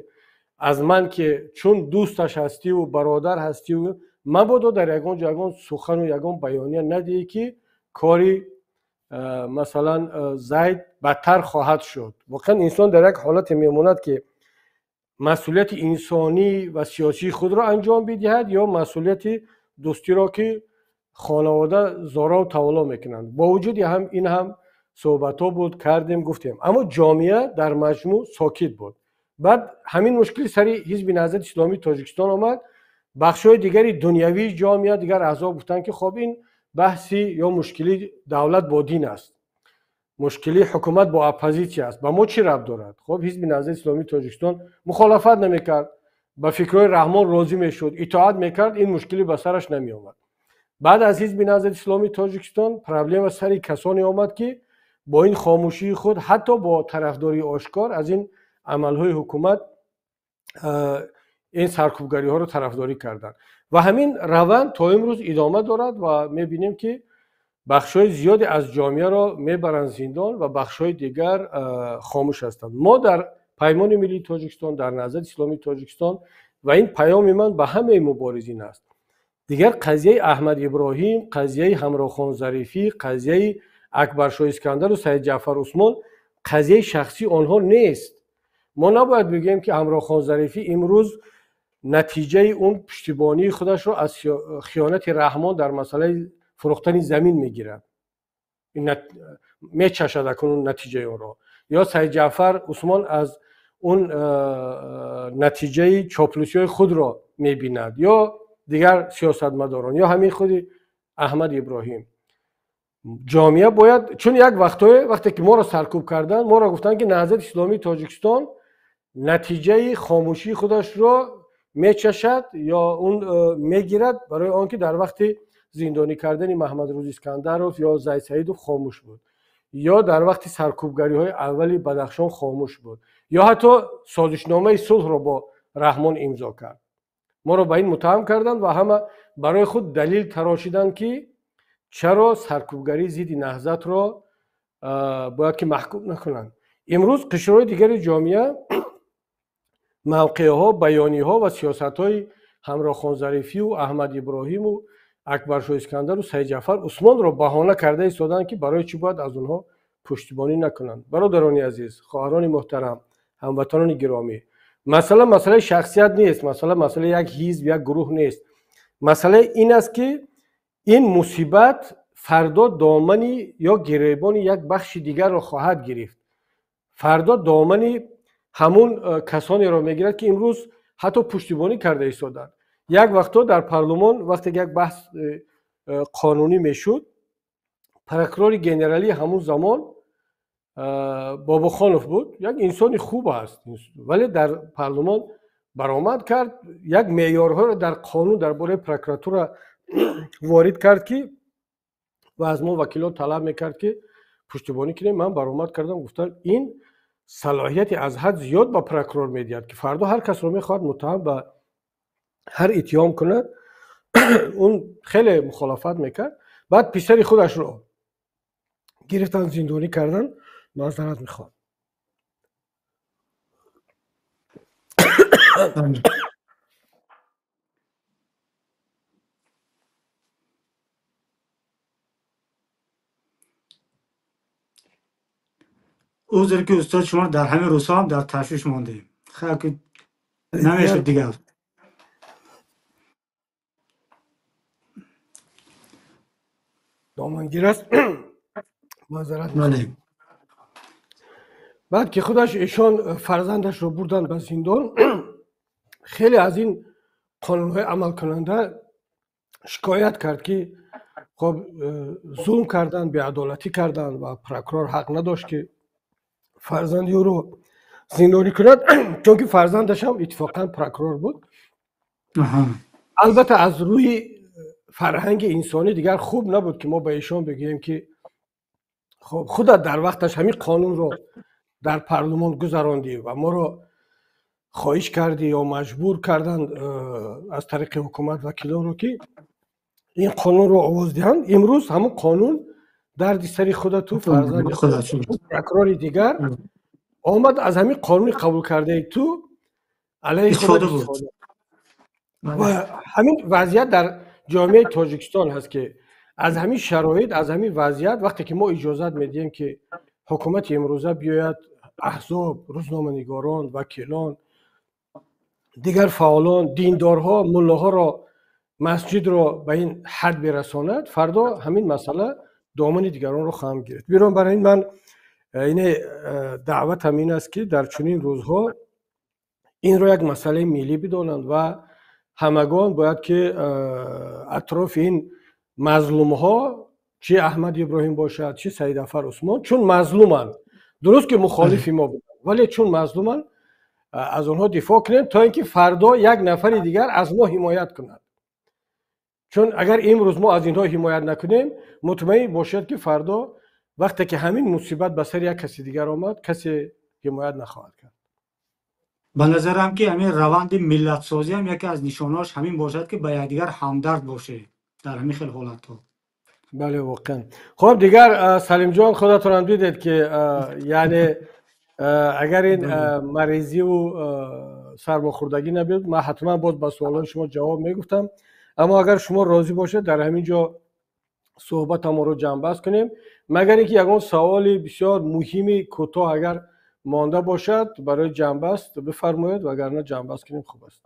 аз ман, ки чун дӯсташ ҳастиву бародар ҳастиву, мабодо дар ягон ҷо ягон сухану ягон баёния надиҳӣ, ки кори масалан Зайд бадтар хоҳад шуд. Воқеан, инсон дар як ҳолате мемонад, ки масъулияти инсонӣ ва сиёсии худро анҷом бидиҳад ё масъулияти дӯстиро, ки хонавода зораву тавалло мекунанд. Бо вуҷуди ҳам ин ҳам суҳбатҳо буд, кардем, гуфтем, аммо ҷомеа дар маҷмӯъ сокит буд. Баъд ҳамин мушкили сари Ҳизби Наҳзати Исломии Тоҷикистон омад. Бахшҳои дигари дунявии ҷомеа, дигар аҳзоб гуфтанд, ки хоб, ин баҳси ё мушкили давлат бо дин аст, мушкили ҳукумат бо оппозитсия аст, ба мо чӣ рабт дорад? Хоб, Ҳизби Наҳзати Исломии Тоҷикистон мухолафат намекард, ба фикрҳои Раҳмон розӣ мешуд, итоат мекард, ин мушкилӣ ба сараш намеомад. Баъд аз Ҳизби Наҳзати Исломии Тоҷикистон проблема сари касоне омад, ки бо ин хомӯшии худ, ҳатто бо тарафдории ошкор аз ин амалҳои ҳукумат, ин саркӯбгариҳоро тарафдорӣ карданд. Ва ҳамин раванд то имрӯз идома дорад ва мебинем, ки бахшҳои зиёде аз ҷомеаро мебаранд зиндон ва бахшҳои дигар хомӯш ҳастанд. Мо дар Паймони Миллии Тоҷикистон, дар Наҳзати Исломии Тоҷикистон, ва ин паёми ман ба ҳамаи муборизин аст: дигар қазияи Аҳмад Иброҳим, қазияи Ҳамрохон Зарифӣ, қазияи Акбаршоҳ Искандару Саидҷаъфар Усмон қазияи шахсии онҳо нест. Мо набояд бигӯем, ки Ҳамрохон Зарифӣ имрӯз натиҷаи он пуштибонии худашро аз хиёнати Раҳмон дар масъалаи фурӯхтани замин мегирад, мечашад акнун натиҷаи онро, ё Саидҷаъфар Усмон аз он натиҷаи чоплусиҳои худро мебинад, ё дигар сиёсатмадорон, ё ҳамин худи Аҳмад Иброҳим. Ҷомеа бояд, чун як вақтое, вақте ки моро саркӯб карданд, моро гуфтанд, ки Наҳзати Исломии Тоҷикистон натиҷаи хомӯшии худашро мечашад ё он мегирад, барои он ки дар вақти зиндонӣ кардани Маҳмадрӯз Искандаров ё Зайд Саидов хомӯш буд, ё дар вақти саркӯбгариҳои аввали Бадахшон хомӯш буд, ё ҳатто созишномаи сулҳро бо Раҳмон имзо кард. Моро ба ин муттаҳам карданд ва ҳама барои худ далил тарошиданд, ки чаро саркӯбгарии зидди Наҳзатро бояд ки маҳкум накунанд. Имрӯз қишрҳои дигари ҷомеа мавқеъҳо, баёниҳо ва сиёсатҳои Ҳамрохон Зарифию Аҳмад Иброҳиму Акбаршоҳ Искандару Саидҷаъфар Усмонро баҳона карда истоданд, ки барои чӣ бояд аз онҳо пуштибонӣ накунанд. Бародарони азиз, хоҳарони муҳтарам, ҳамватанони гиромӣ, Масъала масъалаи шахсият нест, масъала масъалаи як ҳизб, як гурӯҳ нест. Масъала ин аст, ки ин мусибат фардо домани ё гиребони як бахши дигарро хоҳад гирифт. Фардо домани ҳамун касонеро мегирад, ки имрӯз ҳатто пуштибонӣ карда истоданд. Як вақтҳо дар парлумон вақте як баҳс қонунӣ мешуд, прокурори генералии ҳамун замон Бобохонов буд, як инсони хуб аст, вале дар парлумон баромад кард, як меъёрҳоро дар қонун дар бораи прокуратура ворид кард, ки ва аз мо вакилон талаб мекард, ки пуштибонӣ кунем. Ман баромад кардам, гуфтам, ин салоҳияти аз ҳад зиёд ба прокурор медиҳад, ки фардо ҳар касро мехоҳад муттаҳам ба ҳар иттиҳом кунад. Он хеле мухолафат мекард. Баъд писари худашро гирифтан, зиндонӣ кардан. Маъзарат мехоҳам.
Узр, ки устод, шумо дар ҳамин рӯзҳо ҳам дар ташвиш мондем. Хайр, ки намешуд дигар.
Домангир аст, маъзарат. Баъд ки худаш эшон фарзандашро бурданд ба зиндон, хеле аз ин қонунҳои амалкунанда шикоят кард, ки хоб зулм карданд, беадолатӣ карданд ва прокурор ҳақ надошт, ки фарзанди ӯро зиндонӣ кунад, чунки фарзандашам иттифоқан прокурор буд. Албатта, аз рӯи фарҳанги инсонӣ дигар хуб набуд, ки мо ба эшон бигӯем, ки хоб худат дар вақташ ҳамин қонунро дар парлумон гузарондӣ ва моро хоҳиш кардӣ ё маҷбур карданд аз тариқи ҳукумат вакилонро, ки ин қонунро овоз диҳанд. Имрӯз ҳамон қонун дарди сари худату фарзанди прокурори дигар омад, аз ҳамин қонуни қабулкардаи ту алайҳи худат истифода. Ва ҳамин вазъият дар ҷомеаи Тоҷикистон ҳаст, ки аз ҳамин шароит, аз ҳамин вазъият, вақте ки мо иҷозат медиҳем, ки ҳукумати имрӯза биёяд, аҳзоб, рӯзноманигорон, вакилон, дигар фаъолон, диндорҳо, муллоҳоро, масҷидро ба ин ҳад бирасонад, фардо ҳамин масъала домани дигаронро хоҳам гирифт. Бинобар ин ман ине даъватам ин аст, ки дар чунин рӯзҳо инро як масъалаи миллӣ бидонанд ва ҳамагон бояд, ки атрофи ин мазлумҳо, чи Аҳмад Иброҳим бошад, чи Саидафар Усмон, чун мазлуманд, дуруст ки мухолифи мо буданд, вале чун мазлуманд, аз онҳо дифоъ кунем, то ин ки фардо як нафари дигар аз мо ҳимоят кунад. Чун агар имрӯз мо аз инҳо ҳимоят накунем, мутмаин бошед, ки фардо вақте ки ҳамин мусибат ба сари як каси дигар омад, касе ҳимоят нахоҳад кард.
Ба назарам, ки ҳамин раванди миллатсозӣ ҳам яке аз нишонаҳош ҳамин бошад, ки ба якдигар ҳамдард бошед дар ҳамин хел ҳолатҳо.
Бале, воқеан. Хоб, дигар, Салимҷон, худатонам дидед, ки яъне агар ин маризиву сармохӯрдагӣ набуд, ман ҳатман боз ба суолҳои шумо ҷавоб мегуфтам. Аммо агар шумо розӣ бошед, дар ҳамин ҷо суҳбатамонро ҷамъбаст кунем, магар ин ки ягон саволи бисёр муҳими кӯтоҳ агар монда бошад барои ҷамъбаст, бифармоед, вагарна ҷамъбаст кунем хуб аст.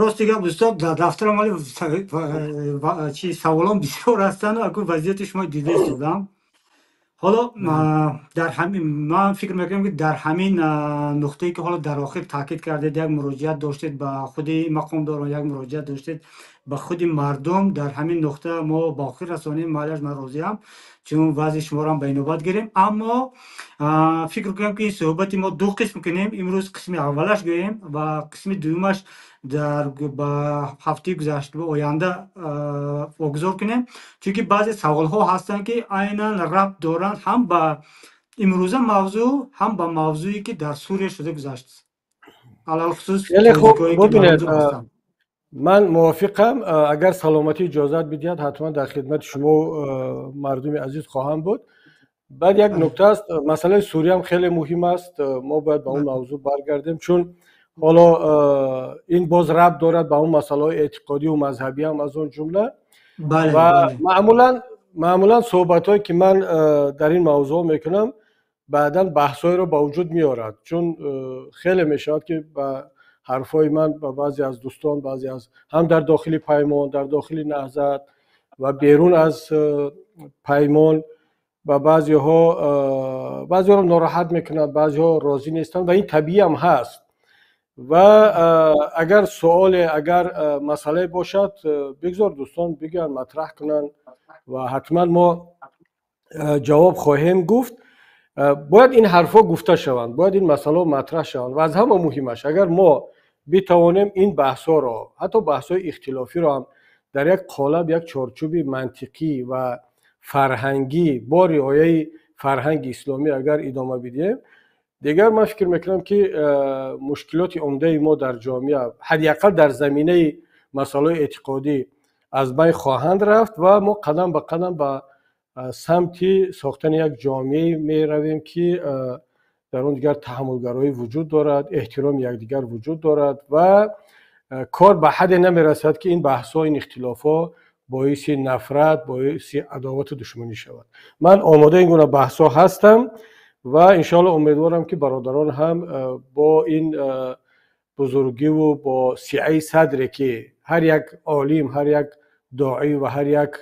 Рости гап, устод, дар дафтарам вале чи саволон бисёр ҳастанд. Акун вазъияти шумо дида истодам. Ҳоло дар ҳамин ман фикр мекунам, ки дар ҳамин нуқтае, ки ҳоло дар охир таъкид кардед, як муроҷиат доштед ба худи мақомдорон, як муроҷиат доштед ба худи мардум, дар ҳамин нуқта мо ба охир расонем. Маълаш, ман розиам, чун вазъи шуморо ба инобат гирем. Аммо фикр кунам, ки ин суҳбати мо ду қисм кунем. Имрӯз қисми аввалаш гӯем ва қисми дуюмаш дар ба ҳафтаи гузашта оянда вогузор кунем, чунки баъзе саволҳо ҳастанд, ки айнан рабт доранд ҳам ба имрӯза мавзӯъ, ҳам ба мавзӯе, ки дар Сурия шуда гузашт, алалхусус.
Бубинед, ман мувофиқам. Агар саломатӣ иҷозат бидиҳад, ҳатман дар хидмати шумо мардуми азиз хоҳам буд. Баъд як нукта аст: масъалаи Суриям хеле муҳим аст, мо бояд ба он мавзӯъ баргардем, чун ҳоло ин боз рабт дорад ба он масъалаҳои эътиқодию мазҳабиам аз он ҷумла. Ва маъмулан суҳбатҳое, ки ман дар ин мавзӯъ мекунам, баъдан баҳсҳоеро ба вуҷуд меорад, чун хеле мешавад ки ба ҳарфҳои ман ба баъзе аз дӯстон, баъзе аз ҳам дар дохили Паймон, дар дохили Наҳзат ва берун аз Паймон ба баъзеҳоро нороҳат мекунад, баъзеҳо розӣ нестанд ва ин табиӣ ҳам ҳаст. Ва агар суоле, агар масъалае бошад, бигзор дӯстон бигӯянд, матраҳ кунанд ва ҳатман мо ҷавоб хоҳем гуфт. Бояд ин ҳарфҳо гуфта шаванд, бояд ин масъалаҳо матраҳ шаванд ва аз ҳама муҳимаш, агар мо битавонем ин баҳсҳоро, ҳатто баҳсҳои ихтилофиро ҳам дар як қолаб, як чорчӯби мантиқӣ ва фарҳангӣ бо риояи фарҳанги исломӣ агар идома бидиҳем, дигар ман фикр мекунам ки мушкилоти умдаи мо дар ҷомеа ҳадди ақал дар заминаи масъалаҳои эътиқодӣ аз байн хоҳанд рафт ва мо қадам ба қадам ба самти сохтани як ҷомеае меравем ки дар он дигар таҳаммулгароӣ вуҷуд дорад, эҳтироми якдигар вуҷуд дорад ва кор ба ҳадде намерасад ки ин баҳсҳо, ин ихтилофҳо боиси нафрат, боиси адовату душманӣ шавад. Ман омодаи ин гуна баҳсҳо ҳастам ва иншоалло умедворам ки бародарон ҳам бо ин бузургиву бо сиаи садре ки ҳар як олим, ҳар як доӣ ва ҳар як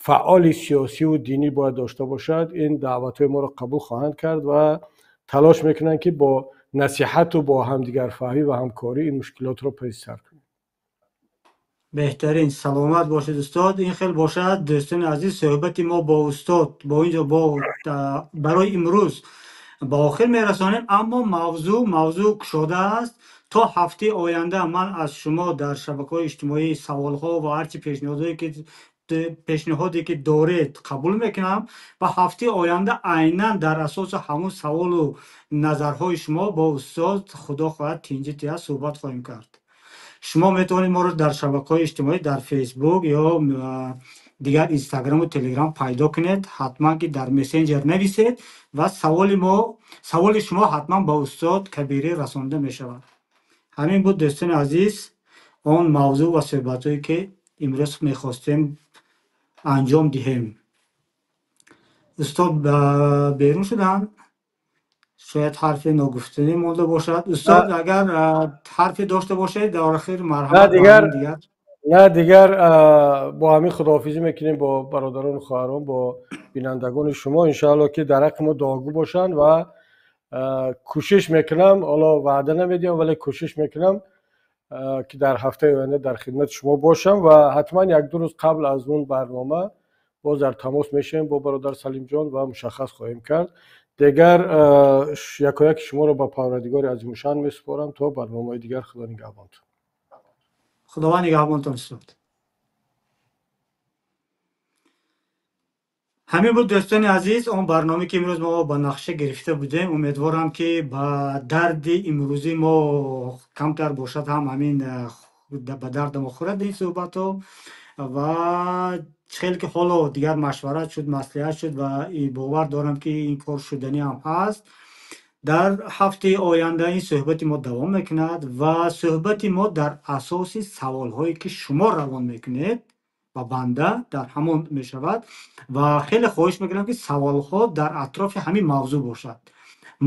фаъоли сиёсиву динӣ бояд дошта бошад, ин даъватҳои моро қабул хоҳанд кард ва талош мекунанд ки бо насиҳату бо ҳамдигарфаҳмӣ ва ҳамкорӣ ин мушкилотро паси сар кунем.
Беҳтарин, саломат бошед устод. Ин хел бошад, дӯстони азиз, суҳбати мо бо устод бо инҷо бо барои имрӯз ба охир мерасонем, аммо мавзӯъ кушода аст. То ҳафтаи оянда ман аз шумо дар шабакаҳои иҷтимоӣ саволҳо ва ҳарчи пешниҳоде ки доред қабул мекунам ва ҳафтаи оянда айнан дар асоси ҳамун саволу назарҳои шумо бо устод худо хоҳад тинҷития суҳбат хоҳем кард. Шумо метавонед моро дар шабакаҳои иҷтимоӣ, дар Фейсбук ё дигар Инстаграму Телеграм пайдо кунед. Ҳатман ки дар мессенҷер нависед ва саволи шумо ҳатман ба устод Кабирӣ расонда мешавад. Ҳамин буд, дӯстони азиз, он мавзӯъ ва суҳбатҳое ки имрӯз мехостем анҷом диҳем. Устод берун шуданд, шояд ҳарфе ногуфтанӣ монда бошад. Устод, агар ҳарфе дошта бошед, дар охир марҳамат.
На, дигар бо ҳамин худоҳофизӣ мекунем бо бародарону хоҳарон, бо бинандагони шумо. Иншоалло ки дар ҳаққи мо дуогӯ бошанд ва кӯшиш мекунам, ҳоло ваъда намедиҳам, вале кӯшиш мекунам ки дар ҳафтаи оянда дар хидмати шумо бошам ва ҳатман як-ду рӯз қабл аз он барнома боз дар тамос мешавем бо бародар Салимҷон ва мушаххас хоҳем кард. Дигар якояки шуморо ба Парвардигори азимушан месупорам то барномаи дигар. Худо нигаҳбонтон.
Худованд нигаҳбонтон устод. Ҳамин буд, дӯстони азиз, он барномае ки имрӯз мо ба нақша гирифта будем. Умедворам ки ба дарди имрӯзи мо камтар бошад ҳам ҳамин ба дарди мо хӯрад ин суҳбатҳо ва хеле ки ҳоло дигар машварат шуд, маслиҳат шуд ва бовар дорам ки ин кор шуданӣ ҳам ҳаст. Дар ҳафтаи оянда ин суҳбати мо давом мекунад ва суҳбати мо дар асоси саволҳое ки шумо равон мекунед ва банда дар ҳамон мешавад ва хеле хоҳиш мекунам ки саволҳо дар атрофи ҳамин мавзӯъ бошад.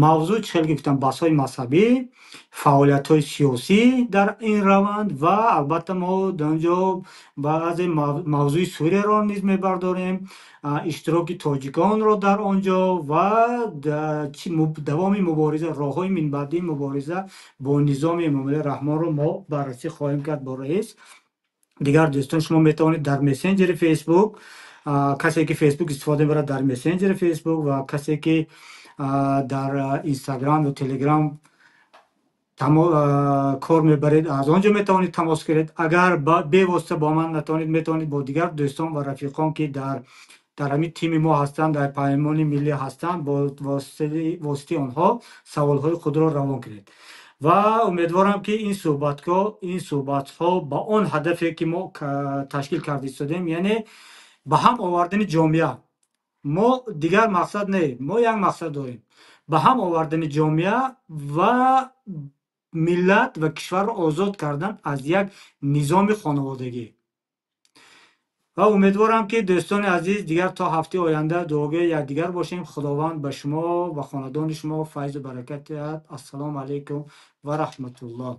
Мавзӯъ чӣ хеле гуфтам, баҳсҳои мазҳабӣ, фаъолиятҳои сиёсӣ дар ин раванд ва албатта мо дар он ҷо баъзе мавзӯи Сурияро низ мебардорем, иштироки тоҷиконро дар он ҷо ва давоми мубориза, роҳҳои минбаъдии мубориза бо низоми Эмомалӣ Раҳмонро мо баррасӣ хоҳем кард бо раис. Дигар дӯстон, шумо метавонед дар мессенҷери Фейсбук, касе ки Фейсбук истифода мебарад дар мессенҷери Фейсбук ва касе ки дар Инстаграм ё Телеграм кор мебаред, аз он ҷо метавонед тамос гиред. Агар бевосита бо ман натавонед, метавонед бо дигар дӯстон ва рафиқон ки дар ҳамин тими мо ҳастанд, дар Паймони миллӣ ҳастанд, бо воситаи онҳо саволҳои худро равон кунед. Ва умедворам ки ин суҳбатҳо ба он ҳадафе ки мо ташкил карда истодем, яъне ба ҳам овардани ҷомеа. Мо дигар мақсад не, мо як мақсад дорем: ба ҳам овардани ҷомеа ва миллат ва кишварро озод кардан аз як низоми хонаводагӣ. Ва умедворам, ки дӯстони азиз, дигар то ҳафтаи оянда дуогӯи якдигар бошем. Худованд ба шумо ва хонадони шумо файзу баракат диҳад. Ассалому алайкум ва раҳматуллоҳ.